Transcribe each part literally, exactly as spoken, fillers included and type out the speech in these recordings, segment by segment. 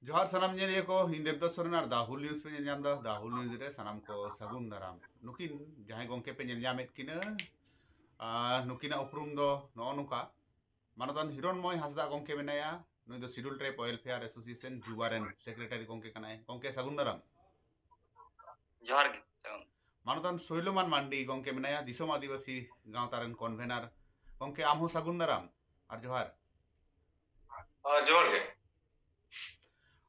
ᱡᱚᱦᱟᱨ ᱥᱟᱱᱟᱢ ᱧᱮᱞᱤᱭᱟᱹ ᱠᱚ, ᱤᱧ ᱫᱮᱵᱫᱟᱥ ᱥᱚᱨᱮᱱ ᱟᱨ ᱫᱟ ᱦᱩᱞ ᱱᱤᱭᱩᱡᱽ ᱯᱮ ᱧᱮᱞ ᱧᱟᱢ ᱮᱫᱟ᱾ ᱫᱟ ᱦᱩᱞ ᱱᱤᱭᱩᱡᱽ ᱨᱮ ᱥᱟᱱᱟᱢ ᱠᱚ ᱥᱟᱹᱜᱩᱱ ᱫᱟᱨᱟᱢ᱾ ᱱᱩᱠᱤᱱ ᱡᱟᱦᱟᱸᱭ ᱜᱚᱝᱠᱮ ᱯᱮ ᱧᱮᱞ ᱧᱟᱢᱮᱫ ᱠᱤᱱᱟ, ᱟᱨ ᱱᱩᱠᱤᱱᱟᱜ ᱩᱯᱨᱩᱢ ᱫᱚ ᱱᱚᱜᱼᱚ ᱱᱚᱝᱠᱟ, ᱢᱟᱱᱚᱛᱟᱱ ᱦᱤᱨᱚᱱᱢᱚᱭ ᱦᱟᱸᱥᱫᱟ ᱜᱚᱝᱠᱮ ᱢᱮᱱᱟᱭᱟ, ᱱᱩᱭ ᱫᱚ Scheduled Tribe Welfare Association ᱡᱩᱵᱟ ᱨᱮᱱ ᱥᱮᱠᱨᱮᱴᱟᱨᱤ ᱜᱚᱝᱠᱮ ᱠᱟᱱᱟᱭ᱾ ᱜᱚᱝᱠᱮ ᱥᱟᱹᱜᱩᱱ ᱫᱟᱨᱟᱢ᱾ ᱡᱚᱦᱟᱨ ᱜᱮ, ᱥᱟᱹᱜᱩᱱ᱾ ᱢᱟᱱᱚᱛᱟᱱ ᱥᱳᱭᱞᱚᱢᱟᱱ ᱢᱟᱱᱰᱤ ᱜᱚᱝᱠᱮ ᱢᱮᱱᱟᱭᱟ, ᱫᱤᱥᱚᱢ ᱟᱹᱫᱤᱵᱟᱹᱥᱤ ᱜᱟᱶᱛᱟ ᱨᱮᱱ ᱠᱚᱱᱵᱷᱮᱱᱟᱨ᱾ ᱜᱚᱝᱠᱮ, ᱟᱢ ᱦᱚᱸ ᱥᱟᱹᱜᱩᱱ ᱫᱟᱨᱟᱢ ᱟᱨ ᱡᱚᱦᱟᱨ᱾ ᱦᱮᱸ, ᱡᱚᱦᱟᱨ ᱜᱮ᱾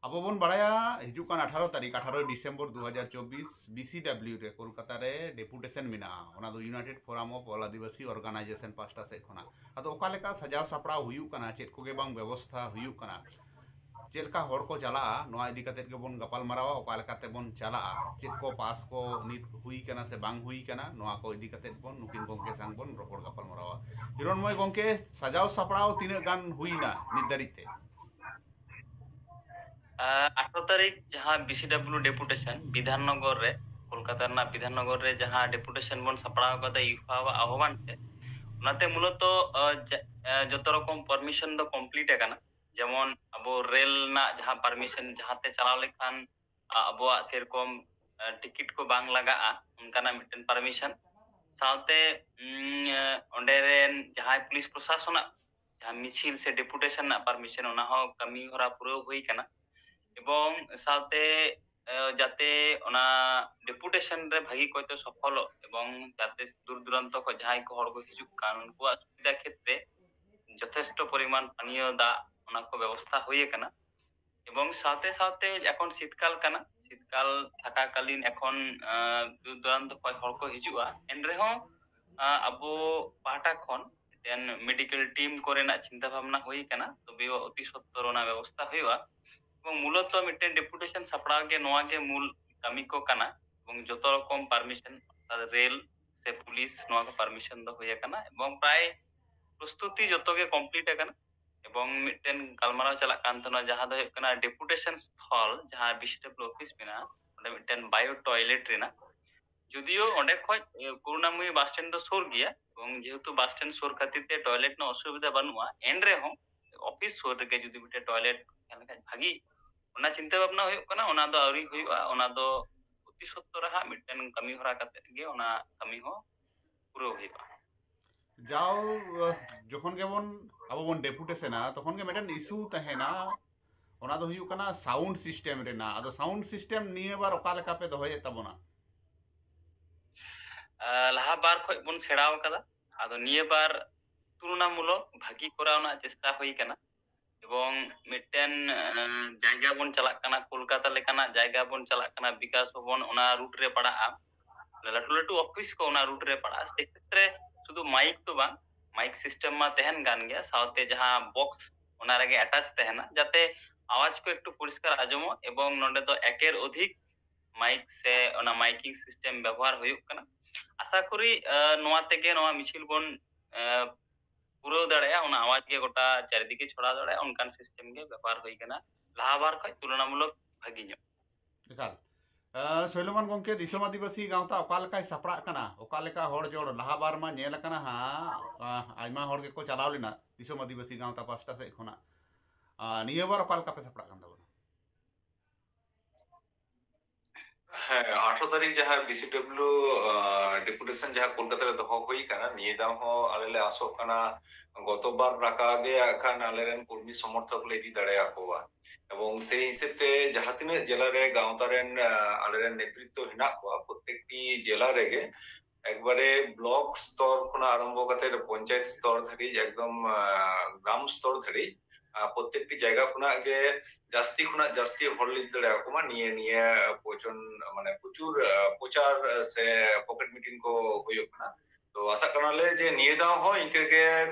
ᱟᱵᱚ ᱵᱚᱱ ᱵᱟᱲᱟᱭᱟ, ᱦᱤᱡᱩᱜ ᱠᱟᱱ ᱟᱴᱷᱟᱨᱚ ᱛᱟᱹᱨᱤᱠᱷ, ᱟᱴᱷᱟᱨᱚᱭ ᱰᱤᱥᱮᱢᱵᱚᱨ ᱫᱩ ᱦᱟᱡᱟᱨ ᱪᱚᱵᱵᱤᱥ, ᱵᱤ ᱥᱤ ᱰᱟᱵᱽᱞᱤᱭᱩ ᱨᱮ ᱠᱳᱞᱠᱟᱛᱟ ᱨᱮ ᱰᱮᱯᱩᱴᱮᱥᱚᱱ ᱢᱮᱱᱟᱜᱼᱟ᱾ ᱚᱱᱟ ᱫᱚ United Forum of All Adivasi Organization ᱯᱟᱥᱴᱟ ᱥᱮᱫ ᱠᱷᱚᱱᱟᱜ᱾ ᱟᱫᱚ ᱚᱠᱟ ᱞᱮᱠᱟ ᱥᱟᱡᱟᱣ ᱥᱟᱯᱲᱟᱣ ᱦᱩᱭᱩᱜ ᱠᱟᱱᱟ, ᱪᱮᱫ ᱠᱚᱜᱮ ᱵᱟᱝ ᱵᱮᱵᱚᱥᱛᱷᱟ ᱦᱩᱭᱩᱜ ᱠᱟᱱᱟ, ᱪᱮᱫ ᱞᱮᱠᱟ ᱦᱚᱲ ᱠᱚ ᱪᱟᱞᱟᱜᱼᱟ, ᱱᱚᱣᱟ ᱤᱫᱤ ᱠᱟᱛᱮᱫ ᱜᱮᱵᱚᱱ ᱜᱟᱯᱟᱞ ᱢᱟᱨᱟᱣᱟ᱾ ᱚᱠᱟ ᱞᱮᱠᱟ ᱛᱮᱵᱚᱱ ᱪᱟᱞᱟᱜᱼᱟ, ᱪᱮᱫ ᱠᱚ ᱯᱟᱥ ᱠᱚ ᱱᱤᱛ ᱦᱩᱭ ᱠᱟᱱᱟ ᱥᱮ ᱵᱟᱝ ᱦᱩᱭ ᱠᱟᱱᱟ, ᱱᱚᱣᱟ ᱠᱚ ᱤᱫᱤ ᱠᱟᱛᱮᱫ ᱵᱚᱱ ᱱᱩᱠᱤᱱ ᱜᱚᱝᱠᱮ ᱥᱟᱝ ᱵᱚᱱ ᱨᱚᱯᱚᱲ ᱜᱟᱯᱟᱞ ᱢᱟᱨᱟᱣᱟ᱾ ᱦᱤᱨᱚᱱᱢᱚᱭ ᱜᱚᱝᱠᱮ, ᱥᱟᱡᱟᱣ ᱥᱟᱯᱲᱟᱣ ᱛᱤᱱᱟᱹᱜ ᱜᱟᱱ ᱦᱩᱭᱱᱟ ᱱᱤᱛ ᱫᱷᱟᱹᱨᱤᱡ ᱛᱮ? ᱟᱨ ᱟᱴᱷᱟᱨᱚ ᱛᱟᱹᱨᱤᱠᱷ ᱡᱟᱦᱟᱸ ᱵᱤ ᱥᱤ ᱰᱟᱵᱽᱞᱤᱭᱩ ᱰᱮᱯᱩᱴᱮᱥᱚᱱ ᱵᱤᱫᱷᱟᱱᱱᱚᱜᱚᱨ ᱨᱮ, ᱠᱳᱞᱠᱟᱛᱟ ᱨᱮᱱᱟᱜ ᱵᱤᱫᱷᱟᱱᱱᱚᱜᱚᱨ ᱨᱮ ᱡᱟᱦᱟᱸ ᱰᱮᱯᱩᱴᱮᱥᱚᱱ ᱵᱚᱱ ᱥᱟᱯᱲᱟᱣ ᱟᱠᱟᱫᱟ ᱤᱭᱩᱯᱷᱟ ᱣᱟᱜ ᱟᱦᱵᱟᱱ ᱛᱮ, ᱚᱱᱟᱛᱮ ᱢᱩᱞᱚᱛᱚ, ᱟ, ᱡᱟ-, ᱟ, ᱡᱚᱛᱚ ᱨᱚᱠᱚᱢ ᱯᱟᱨᱢᱤᱥᱚᱱ ᱫᱚ ᱠᱚᱢᱯᱞᱤᱴ ᱟᱠᱟᱱᱟ᱾ ᱡᱮᱢᱚᱱ ᱟᱵᱚ ᱨᱮᱞ ᱨᱮᱱᱟᱜ ᱡᱟᱦᱟᱸ ᱯᱟᱨᱢᱤᱥᱚᱱ, ᱡᱟᱦᱟᱸᱛᱮ ᱪᱟᱞᱟᱣ ᱞᱮᱠᱷᱟᱱ, ᱟ, ᱟᱵᱚᱣᱟᱜ ᱥᱮᱨᱚᱠᱚᱢ, ᱟ, ᱴᱤᱠᱤᱴ ᱠᱚ ᱵᱟᱝ ᱞᱟᱜᱟᱜᱼᱟ, ᱚᱱᱠᱟᱱᱟᱜ ᱢᱤᱫᱴᱮᱱ ᱯᱟᱨᱢᱤᱥᱚᱱ᱾ ᱥᱟᱶᱛᱮ, ᱩᱢ, ᱟ, ᱚᱸᱰᱮ ᱨᱮᱱ ᱡᱟᱦᱟᱸᱭ ᱯᱩᱞᱤᱥ ᱯᱨᱚᱥᱟᱥᱚᱱᱟᱜ ᱡᱟᱦᱟᱸ ᱢᱤᱪᱷᱤᱞ ᱥᱮ ᱰᱮᱯᱩᱴᱮᱥᱚᱱ ᱨᱮᱱᱟᱜ ᱯᱟᱨᱢᱤᱥᱚᱱ, ᱚᱱᱟ ᱦᱚᱸ ᱠᱟᱹᱢᱤ ᱦᱚᱨᱟ ᱯᱩᱨᱟᱹᱣ ᱦᱩᱭ ᱠᱟᱱᱟ᱾ ᱮᱵᱚᱝ ᱥᱟᱶᱛᱮ, ᱮ, ᱡᱟᱛᱮ ᱚᱱᱟ ᱰᱮᱯᱩᱴᱮᱥᱚᱱ ᱨᱮ ᱵᱷᱟᱹᱜᱤ ᱠᱚᱡ ᱛᱮ ᱥᱚᱯᱷᱚᱞᱚᱜ ᱮᱵᱚᱝ ᱡᱟᱛᱮ ᱫᱩᱨ ᱫᱩᱨᱟᱱᱛᱚ ᱠᱷᱚᱱ ᱡᱟᱦᱟᱸᱭ ᱠᱚ ᱦᱚᱲ ᱠᱚ ᱦᱤᱡᱩᱜ ᱠᱟᱱ, ᱩᱱᱠᱩᱣᱟᱜ ᱥᱩᱵᱤᱫᱷᱟ ᱠᱷᱮᱛᱨᱮ ᱡᱚᱛᱷᱮᱥᱴᱚ ᱯᱚᱨᱤᱢᱟᱱ ᱯᱟᱱᱤᱭᱚ ᱫᱟᱜ, ᱚᱱᱟ ᱠᱚ ᱵᱮᱵᱚᱥᱛᱷᱟ ᱦᱩᱭ ᱟᱠᱟᱱᱟ᱾ ᱮᱵᱚᱝ ᱥᱟᱶᱛᱮ ᱥᱟᱶᱛᱮ ᱮᱠᱷᱚᱱ ᱥᱤᱛᱠᱟᱞ ᱠᱟᱱᱟ, ᱥᱤᱛᱠᱟᱞ ᱛᱷᱟᱠᱟᱠᱟᱞᱤᱱ ᱮᱠᱷᱚᱱ, ᱟ, ᱫᱩᱨ ᱫᱩᱨᱟᱱᱛᱚ ᱠᱷᱚᱱ ᱦᱚᱲ ᱠᱚ ᱦᱤᱡᱩᱜᱼᱟ, ᱮᱱ ᱨᱮᱦᱚᱸ, ᱟ, ᱟᱵᱚ ᱯᱟᱦᱴᱟ ᱠᱷᱚᱱ ᱢᱤᱫᱴᱮᱱ ᱢᱮᱰᱤᱠᱮᱞ ᱴᱤᱢ ᱠᱚᱨᱮᱱᱟᱜ ᱪᱤᱱᱛᱟᱹ ᱵᱷᱟᱵᱽᱱᱟ ᱦᱩᱭ ᱟᱠᱟᱱᱟ, ᱛᱚᱵᱮ ᱚᱛᱤ ᱥᱚᱛᱛᱚᱨ ᱚᱱᱟ ᱵᱮᱵᱚᱥᱛᱷᱟ ᱦᱩᱭᱩᱜᱼᱟ᱾ ᱮᱵᱚᱝ ᱢᱩᱞᱚᱛᱚ ᱢᱤᱫᱴᱮᱱ ᱰᱮᱯᱩᱴᱮᱥᱚᱱ ᱥᱟᱯᱲᱟᱣ ᱜᱮ ᱱᱚᱣᱟ ᱜᱮ ᱢᱩᱞ ᱠᱟᱹᱢᱤ ᱠᱚ ᱠᱟᱱᱟ᱾ ᱮᱵᱚᱝ ᱡᱚᱛᱚ ᱨᱚᱠᱚᱢ ᱯᱟᱨᱢᱤᱥᱚᱱ, ᱚᱨᱛᱷᱟᱛ ᱨᱮᱞ ᱥᱮ ᱯᱩᱞᱤᱥ, ᱱᱚᱣᱟ ᱠᱚ ᱯᱟᱨᱢᱤᱥᱚᱱ ᱫᱚ ᱦᱩᱭ ᱟᱠᱟᱱᱟ ᱮᱵᱚᱝ ᱯᱨᱟᱭ ᱯᱨᱚᱥᱛᱩᱛᱤ ᱡᱚᱛᱚ ᱜᱮ ᱠᱚᱢᱯᱞᱤᱴ ᱟᱠᱟᱱᱟ᱾ ᱮᱵᱚᱝ ᱢᱤᱫᱴᱮᱱ ᱜᱟᱞᱢᱟᱨᱟᱣ ᱪᱟᱞᱟᱜ ᱠᱟᱱ ᱛᱟᱦᱮᱱᱟ, ᱡᱟᱦᱟᱸ ᱫᱚ ᱦᱩᱭᱩᱜ ᱠᱟᱱᱟ ᱰᱮᱯᱩᱴᱮᱥᱚᱱ ᱥᱛᱷᱚᱞ, ᱡᱟᱦᱟᱸ ᱵᱤ ᱥᱤ ᱰᱟᱵᱽᱞᱤᱭᱩ ᱚᱯᱷᱤᱥ ᱢᱮᱱᱟᱜᱼᱟ, ᱚᱸᱰᱮ ᱢᱤᱫᱴᱮᱱ ᱵᱟᱭᱳ ᱴᱚᱭᱞᱮᱴ ᱨᱮᱱᱟᱜ, ᱡᱩᱫᱤᱭᱳ ᱚᱸᱰᱮ ᱠᱷᱚᱡ, ᱮ, ᱠᱚᱨᱩᱱᱟᱢᱚᱭᱤ ᱵᱟᱥ ᱥᱴᱮᱱᱰ ᱫᱚ ᱥᱩᱨ ᱜᱮᱭᱟ, ᱮᱵᱚᱝ ᱡᱮᱦᱮᱛᱩ ᱵᱟᱥ ᱥᱴᱮᱱᱰ ᱥᱩᱨ ᱠᱷᱟᱹᱛᱤᱨ ᱛᱮ ᱴᱚᱭᱞᱮᱴ ᱨᱮᱱᱟᱜ ᱚᱥᱩᱵᱤᱫᱷᱟ ᱵᱟᱹᱱᱩᱜᱼᱟ, ᱮᱱ ᱨᱮᱦᱚᱸ ᱚᱯᱷᱤᱥ ᱥᱩᱨ ᱨᱮᱜᱮ ᱡᱩᱫᱤ ᱢᱤᱫᱴᱮᱱ ᱴᱚᱭᱞᱮᱴ ᱛᱟᱦᱮᱸ ᱞᱮᱱᱠᱷᱟᱱ ᱵᱷᱟᱹᱜᱤ᱾ ᱚᱱᱟ ᱪᱤᱱᱛᱟᱹ ᱵᱷᱟᱵᱽᱱᱟ ᱦᱩᱭᱩᱜ ᱠᱟᱱᱟ, ᱚᱱᱟ ᱫᱚ ᱟᱹᱣᱨᱤ ᱦᱩᱭᱩᱜᱼᱟ, ᱚᱱᱟ ᱫᱚ ᱚᱛᱤ ᱥᱚᱛᱛᱚᱨ ᱨᱮ ᱦᱟᱸᱜ ᱢᱤᱫᱴᱮᱱ ᱠᱟᱹᱢᱤ ᱦᱚᱨᱟ ᱠᱟᱛᱮ ᱜᱮ ᱚᱱᱟ ᱠᱟᱹᱢᱤ ᱦᱚᱸ ᱯᱩᱨᱟᱹᱣ ᱦᱩᱭᱩᱜᱼᱟ᱾ ᱡᱟᱣ, ᱟᱦ, ᱡᱚᱠᱷᱚᱱ ᱜᱮᱵᱚᱱ, ᱟᱵᱚ ᱵᱚᱱ ᱰᱮᱯᱩᱴᱮᱥᱚᱱᱟ, ᱛᱚᱠᱷᱚᱱ ᱜᱮ ᱢᱤᱫᱴᱮᱱ ᱤᱥᱩ ᱛᱟᱦᱮᱱᱟ, ᱚᱱᱟ ᱫᱚ ᱦᱩᱭᱩᱜ ᱠᱟᱱᱟ ᱥᱟᱣᱩᱱᱰ ᱥᱤᱥᱴᱮᱢ ᱨᱮᱱᱟᱜ᱾ ᱟᱫᱚ ᱥᱟᱣᱩᱱᱰ ᱥᱤᱥᱴᱮᱢ ᱱᱤᱭᱟᱹ ᱵᱟᱨ ᱚᱠᱟ ᱞᱮᱠᱟ ᱯᱮ ᱫᱚᱦᱚᱭᱮᱫ ᱛᱟᱵᱚᱱᱟ? ᱟᱦ, ᱞᱟᱦᱟ ᱵᱟᱨ ᱠᱷᱚᱡ ᱵᱚᱱ ᱥᱮᱬᱟᱣ ᱠᱟᱫᱟ, ᱟᱫᱚ ᱱᱤᱭᱟᱹ ᱵᱟᱨ ᱛᱩᱞᱚᱱᱟᱢᱩᱞᱚᱠ ᱵᱷᱟᱹᱜᱤ ᱠᱚᱨᱟᱣ ᱨᱮᱱᱟᱜ ᱪᱮᱥᱴᱟ ᱦᱩᱭ ᱠᱟᱱᱟ᱾ ᱮᱵᱚᱝ ᱢᱤᱫᱴᱮᱱ, ᱟᱦ, ᱡᱟᱭᱜᱟ ᱵᱚᱱ ᱪᱟᱞᱟᱜ ᱠᱟᱱᱟ, ᱠᱳᱞᱠᱟᱛᱟ ᱞᱮᱠᱟᱱᱟᱜ ᱡᱟᱭᱜᱟ ᱵᱚᱱ ᱪᱟᱞᱟᱜ ᱠᱟᱱᱟ, ᱵᱤᱠᱟᱥ ᱵᱷᱚᱵᱚᱱ ᱚᱱᱟ ᱨᱩᱴ ᱨᱮ ᱯᱟᱲᱟᱜᱼᱟ, ᱞᱟᱹᱴᱩ ᱞᱟᱹᱴᱩ ᱚᱯᱷᱤᱥ ᱠᱚ ᱚᱱᱟ ᱨᱩᱴ ᱨᱮ ᱯᱟᱲᱟᱜᱼᱟ᱾ ᱥᱮ ᱠᱷᱮᱛᱨᱮ ᱥᱩᱫᱷᱩ ᱢᱟᱭᱤᱠ ᱫᱚ ᱵᱟᱝ, ᱢᱟᱭᱤᱠ ᱥᱤᱥᱴᱮᱢ ᱢᱟ ᱛᱟᱦᱮᱱ ᱠᱟᱱ ᱜᱮᱭᱟ, ᱥᱟᱶᱛᱮ ᱡᱟᱦᱟᱸ ᱵᱚᱠᱥ ᱚᱱᱟ ᱨᱮᱜᱮ ᱟᱴᱟᱪ ᱛᱟᱦᱮᱱᱟ, ᱡᱟᱛᱮ ᱟᱣᱟᱡ ᱠᱚ ᱮᱠᱴᱩ ᱯᱚᱨᱤᱥᱠᱟᱨ ᱟᱸᱡᱚᱢᱚᱜ᱾ ᱮᱵᱚᱝ ᱱᱚᱰᱮ ᱫᱚ ᱮᱠᱮᱨ ᱚᱫᱷᱤᱠ ᱢᱟᱭᱤᱠ ᱥᱮ ᱚᱱᱟ ᱢᱟᱭᱤᱠᱤᱝ ᱥᱤᱥᱴᱮᱢ ᱵᱮᱵᱚᱦᱟᱨ ᱦᱩᱭᱩᱜ ᱠᱟᱱᱟ᱾ ᱟᱥᱟ ᱠᱚᱨᱤ, ᱟᱦ, ᱱᱚᱣᱟ ᱛᱮᱜᱮ ᱱᱚᱣᱟ ᱢᱤᱪᱷᱤᱞ ᱵᱚᱱ, ᱟᱦ, ᱯᱩᱨᱟᱹᱣ ᱫᱟᱲᱮᱭᱟᱜᱼᱟ, ᱚᱱᱟ ᱟᱣᱟᱡ ᱜᱮ ᱜᱚᱴᱟ ᱪᱟᱨᱤᱫᱤᱠᱮ ᱪᱷᱚᱲᱟᱣ ᱫᱟᱲᱮᱭᱟᱜᱼᱟ, ᱚᱱᱠᱟᱱ ᱥᱤᱥᱴᱮᱢ ᱜᱮ ᱵᱮᱵᱚᱦᱟᱨ ᱦᱩᱭ ᱠᱟᱱᱟ ᱞᱟᱦᱟ ᱵᱟᱨ ᱠᱷᱚᱡ ᱛᱩᱞᱚᱱᱟᱢᱩᱞᱚᱠ ᱵᱷᱟᱹᱜᱤ ᱧᱚᱜ᱾ ᱮᱠᱟᱞ᱾ ᱟᱦ, ᱥᱳᱭᱞᱚᱢᱟᱱ ᱜᱚᱢᱠᱮ, ᱫᱤᱥᱚᱢ ᱟᱹᱫᱤᱵᱟᱹᱥᱤ ᱜᱟᱶᱛᱟ ᱚᱠᱟ ᱞᱮᱠᱟᱭ ᱥᱟᱯᱲᱟᱜ ᱠᱟᱱᱟ? ᱚᱠᱟ ᱞᱮᱠᱟ ᱦᱚᱲ ᱡᱚᱲ? ᱞᱟᱦᱟ ᱵᱟᱨ ᱢᱟ ᱧᱮᱞ ᱟᱠᱟᱱᱟ ᱦᱟᱸᱜ, ᱟᱦ, ᱟᱭᱢᱟ ᱦᱚᱲ ᱜᱮᱠᱚ ᱪᱟᱞᱟᱣ ᱞᱮᱱᱟ ᱫᱤᱥᱚᱢ ᱟᱹᱫᱤᱵᱟᱹᱥᱤ ᱜᱟᱶᱛᱟ ᱯᱟᱥᱴᱟ ᱥᱮᱫ ᱠᱷᱚᱱᱟᱜ᱾ ᱟᱦ, ᱱᱤᱭᱟᱹ ᱵᱟᱨ ᱚᱠᱟ ᱞᱮᱠᱟ ᱯᱮ ᱥᱟᱯᱲᱟᱜ ᱠᱟᱱ ᱛᱟᱵᱚᱱᱟ? ᱦᱮᱸ, ᱟᱴᱷᱨᱚ ᱛᱟᱹᱨᱤᱠᱷ ᱡᱟᱦᱟᱸ ᱵᱤ ᱥᱤ ᱰᱟᱵᱽᱞᱤᱭᱩ, ᱟᱦ, ᱰᱮᱯᱩᱴᱮᱥᱚᱱ ᱡᱟᱦᱟᱸ ᱠᱳᱞᱠᱟᱛᱟ ᱨᱮ ᱫᱚᱦᱚ ᱦᱩᱭ ᱠᱟᱱᱟ, ᱱᱤᱭᱟᱹ ᱫᱷᱟᱣ ᱦᱚᱸ ᱟᱞᱮ ᱞᱮ ᱟᱥᱚᱜ ᱠᱟᱱᱟ ᱜᱚᱛᱚ ᱵᱟᱨ ᱞᱮᱠᱟ ᱜᱮ ᱦᱟᱸᱜ ᱠᱷᱟᱱ ᱟᱞᱮᱨᱮᱱ ᱠᱚᱨᱢᱤ ᱥᱚᱢᱚᱨᱛᱷᱚᱠ ᱞᱮ ᱤᱫᱤ ᱫᱟᱲᱮᱭᱟᱠᱚᱣᱟ᱾ ᱮᱵᱚᱝ ᱥᱮᱭ ᱦᱤᱥᱟᱹᱵ ᱛᱮ ᱡᱟᱦᱟᱸ ᱛᱤᱱᱟᱹᱜ ᱡᱮᱞᱟ ᱨᱮ ᱜᱟᱶᱛᱟ ᱨᱮᱱ, ᱟᱦ, ᱟᱞᱮᱨᱮᱱ ᱱᱮᱛᱨᱤᱛᱛᱚ ᱦᱮᱱᱟᱜ ᱠᱚᱣᱟ, ᱯᱨᱚᱛᱛᱮᱠᱴᱤ ᱡᱮᱞᱟ ᱨᱮᱜᱮ ᱮᱠᱵᱟᱨᱮ ᱵᱞᱚᱠ ᱥᱛᱚᱨ ᱠᱷᱚᱱᱟᱜ ᱟᱨᱟᱢᱵᱷᱚ ᱠᱟᱛᱮ ᱯᱚᱧᱪᱟᱭᱮᱛ ᱥᱛᱚᱨ ᱫᱷᱟᱹᱨᱤᱡ, ᱮᱠᱫᱚᱢ, ᱟᱦ, ᱜᱨᱟᱢ ᱥᱛᱚᱨ ᱫᱷᱟᱹᱨᱤᱡ, ᱟᱦ, ᱯᱨᱚᱛᱛᱮᱠᱴᱤ ᱡᱟᱭᱜᱟ ᱠᱷᱚᱱᱟᱜ ᱜᱮ ᱡᱟᱹᱥᱛᱤ ᱠᱷᱚᱱᱟᱜ ᱡᱟᱹᱥᱛᱤ ᱦᱚᱲ ᱞᱮ ᱤᱫᱤ ᱫᱟᱲᱮᱭᱟᱠᱚ ᱢᱟ᱾ ᱱᱤᱭᱟᱹ, ᱱᱤᱭᱟᱹ ᱯᱨᱚᱪᱚᱱ, ᱢᱟᱱᱮ ᱯᱨᱚᱪᱩᱨ, ᱟᱦ, ᱯᱨᱚᱪᱟᱨ ᱥᱮ ᱯᱚᱠᱮᱴ ᱢᱤᱴᱤᱝ ᱠᱚ ᱦᱩᱭᱩᱜ ᱠᱟᱱᱟ᱾ ᱛᱚ ᱟᱥᱟᱜ ᱠᱟᱱᱟᱞᱮ ᱡᱮ ᱱᱤᱭᱟᱹ ᱫᱷᱟᱣ ᱦᱚᱸ ᱤᱱᱠᱟᱹ ᱜᱮ,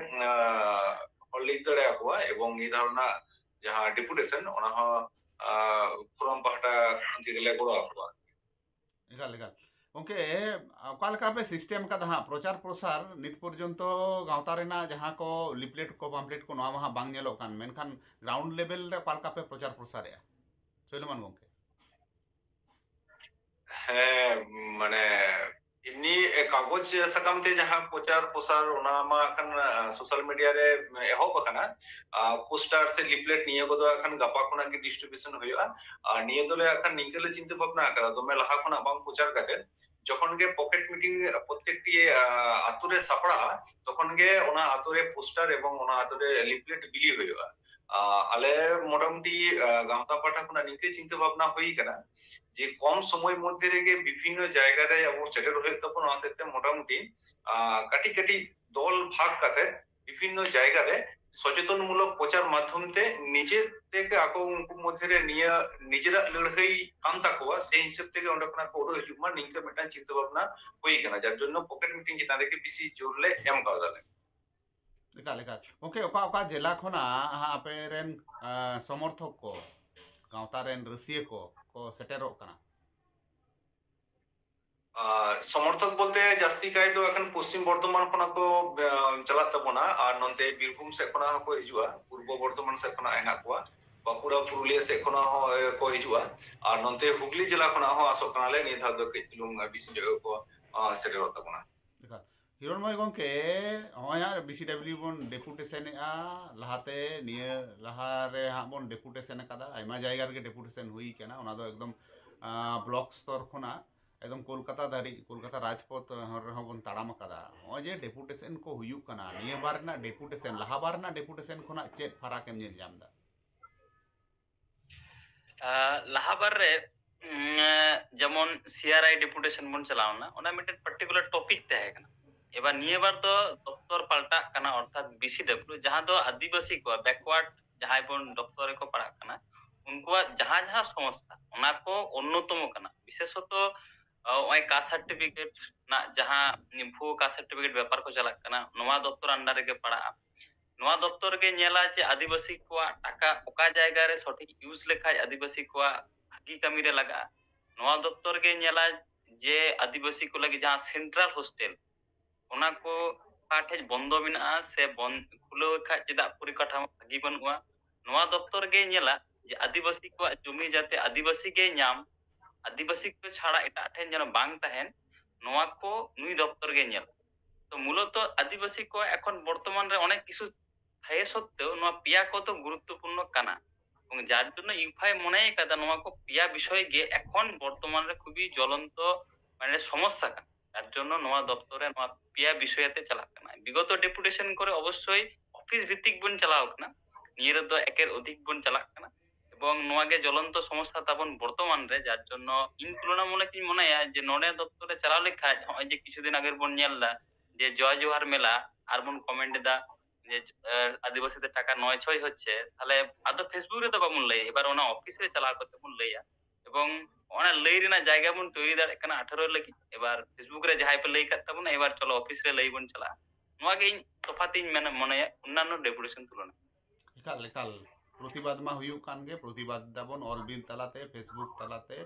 ᱟᱦ, ᱦᱚᱲ ᱞᱮ ᱤᱫᱤ ᱫᱟᱲᱮᱭᱟᱠᱚᱣᱟ ᱮᱵᱚᱝ ᱱᱤᱭᱟᱹ ᱫᱷᱟᱣ ᱨᱮᱱᱟᱜ ᱡᱟᱦᱟᱸ ᱰᱮᱯᱩᱴᱮᱥᱚᱱ, ᱚᱱᱟ ᱦᱚᱸ, ᱟᱦ, ᱯᱷᱳᱨᱟᱢ ᱯᱟᱦᱴᱟ ᱤᱱᱠᱟᱹ ᱜᱮᱞᱮ ᱜᱚᱲᱚ ᱟᱠᱚᱣᱟ᱾ ᱮᱠᱟᱞ, ᱮᱠᱟᱞ᱾ ᱜᱚᱢᱠᱮ, ᱚᱠᱟ ᱞᱮᱠᱟ ᱯᱮ ᱥᱤᱥᱴᱮᱢ ᱠᱟᱫᱟ ᱦᱟᱸᱜ ᱯᱨᱚᱪᱟᱨ ᱯᱨᱚᱥᱟᱨ? ᱱᱤᱛ ᱯᱚᱨᱡᱚᱱᱛᱚ ᱜᱟᱶᱛᱟ ᱨᱮᱱᱟᱜ ᱡᱟᱦᱟᱸ ᱠᱚ ᱞᱤᱯᱞᱮᱴ ᱠᱚ, ᱯᱟᱢᱯᱞᱮᱴ ᱠᱚ, ᱱᱚᱣᱟ ᱢᱟ ᱦᱟᱸᱜ ᱵᱟᱝ ᱧᱮᱞᱚᱜ ᱠᱟᱱ, ᱢᱮᱱᱠᱷᱟᱱ ᱜᱨᱟᱣᱩᱱᱰ ᱞᱮᱵᱮᱞ ᱨᱮ ᱚᱠᱟ ᱞᱮᱠᱟ ᱯᱮ ᱯᱨᱚᱪᱟᱨ ᱯᱨᱚᱥᱟᱨᱮᱜᱼᱟ, ᱥᱳᱭᱞᱚᱢᱟᱱ ᱜᱚᱢᱠᱮ? ᱦᱮᱸ, ᱢᱟᱱᱮ, ᱮᱢᱱᱤ ᱠᱟᱜᱚᱡᱽ ᱥᱟᱠᱟᱢ ᱛᱮ ᱡᱟᱦᱟᱸ ᱯᱨᱚᱪᱟᱨ ᱯᱨᱚᱥᱟᱨ, ᱚᱱᱟ ᱢᱟ ᱠᱷᱟᱱ ᱥᱳᱥᱟᱞ ᱢᱤᱰᱤᱭᱟ ᱨᱮ ᱮᱦᱚᱵ ᱟᱠᱟᱱᱟ᱾ ᱯᱳᱥᱴᱟᱨ ᱥᱮ ᱞᱤᱯᱞᱮᱴ ᱱᱤᱭᱟᱹ ᱠᱚᱫᱚ ᱠᱷᱟᱱ ᱜᱟᱯᱟ ᱠᱷᱚᱱᱟᱜ ᱜᱮ ᱰᱤᱥᱴᱨᱤᱵᱤᱭᱩᱥᱚᱱ ᱦᱩᱭᱩᱜᱼᱟ᱾ ᱟᱨ ᱱᱤᱭᱟᱹ ᱫᱚᱞᱮ ᱠᱷᱟᱱ ᱱᱤᱝᱠᱟᱹ ᱞᱮ ᱪᱤᱱᱛᱟᱹ ᱵᱷᱟᱵᱽᱱᱟ ᱟᱠᱟᱫᱟ, ᱫᱚᱢᱮ ᱞᱟᱦᱟ ᱠᱷᱚᱱᱟᱜ ᱵᱟᱝ ᱯᱨᱚᱪᱟᱨ ᱠᱟᱛᱮ ᱡᱚᱠᱷᱚᱱ ᱜᱮ ᱯᱚᱠᱮᱴ ᱢᱤᱴᱤᱝ ᱯᱨᱚᱛᱮᱠᱴᱤ ᱟᱛᱳ ᱨᱮ ᱥᱟᱯᱲᱟᱜᱼᱟ, ᱛᱚᱠᱷᱚᱱ ᱜᱮ ᱚᱱᱟ ᱟᱛᱳ ᱨᱮ ᱯᱳᱥᱴᱟᱨ ᱮᱵᱚᱝ ᱚᱱᱟ ᱟᱛᱳ ᱨᱮ ᱞᱤᱯᱞᱮᱴ ᱵᱤᱞᱤ ᱦᱩᱭᱩᱜᱼᱟ᱾ ᱟᱞᱮ ᱢᱚᱴᱟᱢᱩᱴᱤ ᱜᱟᱶᱛᱟ ᱯᱟᱦᱴᱟ ᱠᱷᱚᱱᱟᱜ ᱱᱤᱝᱠᱟᱹ ᱪᱤᱱᱛᱟᱹ ᱵᱷᱟᱵᱽᱱᱟ ᱦᱩᱭ ᱟᱠᱟᱱᱟ ᱡᱮ ᱠᱚᱢ ᱥᱚᱢᱚᱭ ᱢᱚᱫᱽᱫᱷᱮ ᱨᱮᱜᱮ ᱵᱤᱵᱷᱤᱱᱱᱚ ᱡᱟᱭᱜᱟ ᱨᱮ ᱟᱵᱚ ᱥᱮᱴᱮᱨ ᱦᱩᱭᱩᱜ ᱛᱟᱵᱚᱱᱟ᱾ ᱚᱱᱟ ᱦᱚᱛᱮᱡ ᱛᱮ ᱢᱚᱴᱟᱢᱩᱴᱤ ᱠᱟᱹᱴᱤᱡ ᱠᱟᱹᱴᱤᱡ ᱫᱚᱞ ᱵᱷᱟᱜᱽ ᱠᱟᱛᱮ ᱵᱤᱵᱷᱤᱱᱱᱚ ᱡᱟᱭᱜᱟ ᱨᱮ ᱥᱚᱪᱮᱛᱚᱱ ᱢᱩᱞᱚᱠ ᱯᱨᱚᱪᱟᱨ ᱢᱟᱫᱽᱫᱷᱚᱢ ᱛᱮ ᱱᱤᱡᱮ ᱛᱮᱜᱮ ᱟᱠᱚ ᱩᱱᱠᱩ ᱢᱚᱫᱽᱫᱷᱮ ᱨᱮ ᱱᱤᱭᱟᱹ ᱱᱤᱡᱮᱨᱟᱜ ᱞᱟᱹᱲᱦᱟᱹᱭ ᱠᱟᱱ ᱛᱟᱠᱚᱣᱟ, ᱥᱮ ᱦᱤᱥᱟᱹᱵ ᱛᱮᱜᱮ ᱚᱸᱰᱮ ᱠᱷᱚᱱᱟᱜ ᱠᱚ ᱩᱰᱩᱠ ᱦᱤᱡᱩᱜ ᱢᱟ, ᱱᱤᱝᱠᱟᱹ ᱢᱤᱫᱴᱟᱝ ᱪᱤᱱᱛᱟᱹ ᱵᱷᱟᱵᱽᱱᱟ ᱦᱩᱭ ᱟᱠᱟᱱᱟ, ᱡᱟᱨ ᱡᱚᱱᱱᱚ ᱯᱚᱠᱮᱴ ᱢᱤᱴᱤᱝ ᱪᱮᱛᱟᱱ ᱨᱮᱜᱮ ᱵᱮᱥᱤ ᱡᱳᱨ ᱞᱮ ᱮᱢ ᱠᱟᱣᱫᱟᱞᱮ᱾ ᱮᱠᱟᱞ ᱮᱠᱟᱞ᱾ ᱜᱚᱢᱠᱮ, ᱚᱠᱟ ᱚᱠᱟ ᱡᱮᱞᱟ ᱠᱷᱚᱱᱟᱜ ᱦᱟᱸᱜ ᱟᱯᱮ ᱨᱮᱱ ᱥᱚᱢᱚᱨᱛᱷᱚᱠ ᱠᱚ, ᱜᱟᱶᱛᱟ ᱨᱮᱱ ᱨᱟᱹᱥᱤᱭᱟᱹ ᱠᱚ ᱠᱚ ᱥᱮᱴᱮᱨᱚᱜ ᱠᱟᱱᱟ? ᱥᱚᱢᱚᱨᱛᱷᱚᱠ ᱵᱚᱞᱛᱮ ᱡᱟᱹᱥᱛᱤ ᱠᱟᱭ ᱫᱚ ᱮᱠᱷᱚᱱ ᱯᱚᱥᱪᱤᱢ ᱵᱚᱨᱫᱷᱚᱢᱟᱱ ᱠᱷᱚᱱᱟᱜ ᱠᱚ ᱪᱟᱞᱟᱜ ᱛᱟᱵᱚᱱᱟ, ᱟᱨ ᱱᱚᱱᱛᱮ ᱵᱤᱨᱵᱷᱩᱢ ᱥᱮᱫ ᱠᱷᱚᱱᱟᱜ ᱦᱚᱸᱠᱚ ᱦᱤᱡᱩᱜᱼᱟ, ᱯᱩᱨᱵᱚ ᱵᱚᱨᱫᱷᱚᱢᱟᱱ ᱥᱮᱫ ᱠᱷᱚᱱᱟᱜ ᱦᱮᱱᱟᱜ ᱠᱚᱣᱟ, ᱵᱟᱸᱠᱩᱲᱟ ᱯᱩᱨᱩᱞᱤᱭᱟᱹ ᱥᱮᱫ ᱠᱷᱚᱱᱟᱜ ᱦᱚᱸ ᱠᱚ ᱦᱤᱡᱩᱜᱼᱟ, ᱟᱨ ᱱᱚᱱᱛᱮ ᱦᱩᱜᱽᱞᱤ ᱡᱮᱞᱟ ᱠᱷᱚᱱᱟᱜ ᱦᱚᱸ ᱟᱥᱚᱜ ᱠᱟᱱᱟᱞᱮ ᱱᱤᱭᱟᱹ ᱫᱷᱟᱣ ᱫᱚ ᱠᱟᱹᱡ ᱪᱩᱞᱩᱝ ᱵᱮᱥᱤ ᱧᱚᱜ ᱜᱮᱠᱚ ᱥᱮᱴᱮᱨᱚᱜ ᱛᱟᱵᱚᱱᱟ᱾ ᱦᱤᱨᱚᱱᱢᱚᱭ ᱜᱚᱢᱠᱮ, ᱱᱚᱜᱼᱚᱭ ᱦᱟᱸᱜ ᱵᱤᱥᱤᱰᱟᱵᱽᱞᱤᱭᱩ ᱵᱚᱱ ᱰᱮᱯᱩᱴᱮᱥᱚᱱᱮᱫᱼᱟ, ᱞᱟᱦᱟᱛᱮ ᱱᱤᱭᱟᱹ ᱞᱟᱦᱟᱨᱮ ᱦᱟᱸᱜ ᱵᱚᱱ ᱰᱮᱯᱩᱴᱮᱥᱚᱱ ᱟᱠᱟᱫᱟ, ᱟᱭᱢᱟ ᱡᱟᱭᱜᱟ ᱨᱮᱜᱮ ᱰᱮᱯᱩᱴᱮᱥᱚᱱ ᱦᱩᱭ ᱠᱟᱱᱟ, ᱚᱱᱟ ᱫᱚ ᱮᱠᱫᱚᱢ ᱵᱞᱚᱠ ᱥᱛᱚᱨ ᱠᱷᱚᱱᱟᱜ ᱮᱠᱫᱚᱢ ᱠᱳᱞᱠᱟᱛᱟ ᱫᱷᱟᱹᱨᱤᱡ, ᱠᱳᱞᱠᱟᱛᱟ ᱨᱟᱡᱽᱯᱚᱛᱷ ᱨᱮᱦᱚᱸ ᱵᱚᱱ ᱛᱟᱲᱟᱢ ᱟᱠᱟᱫᱟ᱾ ᱱᱚᱜᱼᱚᱭ ᱡᱮ ᱰᱮᱯᱩᱴᱮᱥᱚᱱ ᱠᱚ ᱦᱩᱭᱩᱜ ᱠᱟᱱᱟ, ᱱᱤᱭᱟᱹ ᱵᱟᱨ ᱨᱮᱱᱟᱜ ᱰᱮᱯᱩᱴᱮᱥᱚᱱ ᱞᱟᱦᱟ ᱵᱟᱨ ᱨᱮᱱᱟᱜ ᱰᱮᱯᱩᱴᱮᱥᱚᱱ ᱠᱷᱚᱱᱟᱜ ᱪᱮᱫ ᱯᱷᱟᱨᱟᱠ ᱮᱢ ᱧᱮᱞ ᱧᱟᱢ ᱮᱫᱟ? ᱞᱟᱦᱟ ᱵᱟᱨ ᱨᱮ ᱡᱮᱢᱚᱱ ᱥᱤᱟᱨᱟᱭ ᱰᱮᱯᱩᱴᱮᱥᱚᱱ ᱵᱚᱱ ᱪᱟᱞᱟᱣ ᱞᱮᱱᱟ, ᱚᱱᱟ ᱢᱤᱫᱴᱮᱱ ᱯᱟᱨᱴᱤᱠᱩᱞᱟᱨ ᱴᱚᱯᱤᱠ ᱛᱟᱦᱮᱸ ᱠᱟᱱᱟ᱾ ᱮᱵᱟᱨ ᱱᱤᱭᱟᱹ ᱵᱟᱨ ᱫᱚ ᱫᱚᱯᱛᱚᱨ ᱯᱟᱞᱴᱟᱜ ᱠᱟᱱᱟ, ᱚᱨᱛᱷᱟᱛ ᱵᱤᱥᱤᱰᱟᱵᱽᱞᱤᱭᱩ, ᱡᱟᱦᱟᱸ ᱫᱚ ᱟᱹᱫᱤᱵᱟᱹᱥᱤ ᱠᱚᱣᱟᱜ, ᱵᱮᱠᱣᱟᱨᱰ ᱡᱟᱦᱟᱸᱭ ᱵᱚᱱ ᱫᱚᱯᱛᱚᱨ ᱨᱮᱠᱚ ᱯᱟᱲᱦᱟᱜ ᱠᱟᱱᱟ, ᱩᱱᱠᱩᱣᱟᱜ ᱡᱟᱦᱟᱸ ᱡᱟᱦᱟᱸ ᱥᱚᱝᱥᱛᱷᱟ, ᱚᱱᱟ ᱠᱚ ᱚᱱᱱᱚᱛᱚᱢᱚ ᱠᱟᱱᱟ᱾ ᱵᱤᱥᱮᱥᱚᱛᱚ ᱱᱚᱜᱼᱚᱭ ᱠᱟᱥᱴ ᱥᱟᱨᱴᱤᱯᱷᱤᱠᱮᱴ ᱨᱮᱱᱟᱜ ᱡᱟᱦᱟᱸ ᱵᱷᱩᱭᱳ ᱠᱟᱥᱴ ᱥᱟᱨᱴᱤᱯᱷᱤᱠᱮᱴ ᱵᱮᱯᱟᱨ ᱠᱚ ᱪᱟᱞᱟᱜ ᱠᱟᱱᱟ, ᱱᱚᱣᱟ ᱫᱚᱯᱛᱚᱨ ᱟᱱᱰᱟᱨ ᱨᱮᱜᱮ ᱯᱟᱲᱟᱜᱼᱟ᱾ ᱱᱚᱣᱟ ᱫᱚᱯᱛᱚᱨ ᱜᱮ ᱧᱮᱞᱟ ᱡᱮ ᱟᱹᱫᱤᱵᱟᱹᱥᱤ ᱠᱚᱣᱟᱜ ᱴᱟᱠᱟ ᱚᱠᱟ ᱡᱟᱭᱜᱟ ᱨᱮ ᱥᱚᱴᱷᱤᱠ ᱤᱭᱩᱡᱽ ᱞᱮᱠᱷᱟᱡ ᱟᱹᱫᱤᱵᱟᱹᱥᱤ ᱠᱚᱣᱟᱜ ᱵᱷᱟᱹᱜᱤ ᱠᱟᱹᱢᱤ ᱨᱮ ᱞᱟᱜᱟᱜᱼᱟ᱾ ᱱᱚᱣᱟ ᱫᱚᱯᱛᱚᱨ ᱜᱮ ᱧᱮᱞᱟ ᱡᱮ ᱟᱹᱫᱤᱵᱟᱹᱥᱤ ᱠᱚ ᱞᱟᱹᱜᱤᱫ ᱡᱟᱦᱟᱸ ᱥᱮᱱᱴᱨᱟᱞ ᱦᱳᱥᱴᱮᱞ, ᱚᱱᱟ ᱠᱚ ᱚᱠᱟ ᱴᱷᱮᱡ ᱵᱚᱱᱫᱚ ᱢᱮᱱᱟᱜᱼᱟ ᱥᱮ ᱵᱚᱱ-, ᱠᱷᱩᱞᱟᱹᱣ ᱠᱷᱟᱡ ᱪᱮᱫᱟᱜ ᱯᱚᱨᱤᱠᱟᱴᱷᱟᱢᱳ ᱵᱷᱟᱹᱜᱤ ᱵᱟᱹᱱᱩᱜᱼᱟ᱾ ᱱᱚᱣᱟ ᱫᱚᱯᱛᱚᱨ ᱜᱮ ᱧᱮᱞᱟ ᱡᱮ ᱟᱹᱫᱤᱵᱟᱹᱥᱤ ᱠᱚᱣᱟᱜ ᱡᱚᱢᱤ ᱡᱟᱛᱮ ᱟᱹᱫᱤᱵᱟᱹᱥᱤ ᱜᱮ ᱧᱟᱢ, ᱟᱹᱫᱤᱵᱟᱹᱥᱤ ᱠᱚ ᱪᱷᱟᱲᱟ ᱮᱴᱟᱜ ᱴᱷᱮᱱ ᱡᱮᱱᱚ ᱵᱟᱝ ᱛᱟᱦᱮᱱ, ᱱᱚᱣᱟ ᱠᱚ ᱱᱩᱭ ᱫᱚᱯᱛᱚᱨ ᱜᱮ ᱧᱮᱞᱟ᱾ ᱛᱚ ᱢᱩᱞᱚᱛᱚ ᱟᱹᱫᱤᱵᱟᱹᱥᱤ ᱠᱚ ᱮᱠᱷᱚᱱ ᱵᱚᱨᱛᱚᱢᱟᱱ ᱨᱮ ᱚᱱᱮᱠ ᱠᱤᱪᱷᱩ ᱛᱷᱟᱭᱮ ᱥᱚᱛᱛᱮᱣ ᱱᱚᱣᱟ ᱯᱮᱭᱟ ᱠᱚᱫᱚ ᱜᱩᱨᱩᱛᱛᱚᱯᱩᱨᱱᱚ ᱠᱟᱱᱟ, ᱮᱵᱚᱝ ᱡᱟᱨ ᱡᱚᱱᱱᱚ ᱤᱭᱩᱯᱷᱟᱭ ᱢᱚᱱᱮ ᱠᱟᱫᱟ ᱱᱚᱣᱟ ᱠᱚ ᱯᱮᱭᱟ ᱵᱤᱥᱚᱭ ᱜᱮ ᱮᱠᱷᱚᱱ ᱵᱚᱨᱛᱚᱢᱟᱱ ᱨᱮ ᱠᱷᱩᱵᱤ ᱡᱚᱞᱚᱱᱛᱚ ᱢᱟᱱᱮ ᱥᱚᱢᱚᱥᱥᱟ ᱠᱟᱱᱟ, ᱡᱟᱨ ᱡᱚᱱᱱᱚ ᱱᱚᱣᱟ ᱫᱚᱯᱛᱚᱨ ᱨᱮ ᱱᱚᱣᱟ ᱯᱮᱭᱟ ᱵᱤᱥᱚᱭ ᱟᱛᱮ ᱪᱟᱞᱟᱜ ᱠᱟᱱᱟ᱾ ᱵᱤᱜᱚᱛᱚ ᱰᱮᱯᱩᱴᱮᱥᱚᱱ ᱠᱚᱨᱮ ᱚᱵᱚᱥᱥᱳᱭ ᱚᱯᱷᱤᱥ ᱵᱷᱤᱛᱛᱤᱠ ᱵᱚᱱ ᱪᱟᱞᱟᱣ ᱠᱟᱱᱟ, ᱱᱤᱭᱟᱹ ᱨᱮᱫᱚ ᱮᱠᱮᱨ ᱚᱫᱷᱤᱠ ᱵᱚᱱ ᱪᱟᱞᱟᱜ ᱠᱟᱱᱟ᱾ ᱮᱵᱚᱝ ᱱᱚᱣᱟ ᱜᱮ ᱡᱚᱞᱚᱱᱛᱚ ᱥᱚᱢᱚᱥᱥᱟ ᱛᱟᱵᱚᱱ ᱵᱚᱨᱛᱚᱢᱟᱱ ᱨᱮ, ᱡᱟᱨ ᱡᱚᱱᱱᱚ ᱤᱧ ᱛᱩᱞᱚᱱᱟᱢᱩᱞᱚᱠ ᱤᱧ ᱢᱚᱱᱮᱭᱟ ᱡᱮ ᱱᱚᱰᱮ ᱫᱚᱯᱛᱚᱨ ᱨᱮ ᱪᱟᱞᱟᱣ ᱞᱮᱠᱷᱟᱡ ᱱᱚᱜᱼᱚᱭ ᱡᱮ ᱠᱤᱪᱷᱩ ᱫᱤᱱ ᱟᱜᱮ ᱵᱚᱱ ᱧᱮᱞ ᱮᱫᱟ ᱡᱮ ᱡᱚᱭ ᱡᱚᱦᱟᱨ ᱢᱮᱞᱟ ᱟᱨ ᱵᱚᱱ ᱠᱚᱢᱮᱱᱴ ᱮᱫᱟ ᱡᱮ ᱟᱹᱫᱤᱵᱟᱹᱥᱤ ᱛᱮ ᱴᱟᱠᱟ ᱱᱚᱭ ᱪᱷᱚᱭ ᱦᱚᱪᱪᱷᱮ, ᱛᱟᱦᱞᱮ ᱟᱫᱚ ᱯᱷᱮᱥᱵᱩᱠ ᱨᱮᱫᱚ ᱵᱟᱵᱚᱱ ᱞᱟᱹᱭᱟ, ᱮᱵᱟᱨ ᱚᱱᱟ ᱚᱯᱷᱤᱥ ᱨᱮ ᱪᱟᱞᱟᱣ ᱠᱟᱛᱮ ᱵᱚᱱ ᱞᱟᱹᱭᱟ᱾ ᱮᱵᱚᱝ ᱚᱱᱟ ᱞᱟᱹᱭ ᱨᱮᱱᱟᱜ ᱡᱟᱭᱜᱟ ᱵᱚᱱ ᱛᱚᱭᱨᱤ ᱫᱟᱲᱮᱭᱟᱜ ᱠᱟᱱᱟ ᱟᱴᱷᱟᱨᱚ ᱞᱟᱹᱜᱤᱫ᱾ ᱮᱵᱟᱨ ᱯᱷᱮᱥᱵᱩᱠ ᱨᱮ ᱡᱟᱦᱟᱸᱭ ᱯᱮ ᱞᱟᱹᱭ ᱠᱟᱫ ᱛᱟᱵᱚᱱᱟ, ᱮᱵᱟᱨ ᱪᱚᱞᱚ ᱚᱯᱷᱤᱥ ᱨᱮ ᱞᱟᱹᱭ ᱵᱚᱱ ᱪᱟᱞᱟᱜᱼᱟ᱾ ᱱᱚᱣᱟ ᱜᱮ ᱤᱧ ᱛᱚᱯᱷᱟᱛ ᱤᱧ ᱢᱮᱱᱟ, ᱢᱚᱱᱮᱭᱟ ᱚᱱᱱᱟᱱᱚ ᱰᱮᱯᱩᱴᱮᱥᱚᱱ ᱛᱩᱞᱚᱱᱟ᱾ ᱮᱠᱟᱞ ᱮᱠᱟᱞ, ᱯᱨᱚᱛᱤᱵᱟᱫ ᱢᱟ ᱦᱩᱭᱩᱜ ᱠᱟᱱ ᱜᱮ, ᱯᱨᱚᱛᱤᱵᱟᱫ ᱫᱟᱵᱚᱱ ᱚᱞ ᱵᱤᱞ ᱛᱟᱞᱟᱛᱮ, ᱯᱷᱮᱥᱵᱩᱠ ᱛᱟᱞᱟᱛᱮ,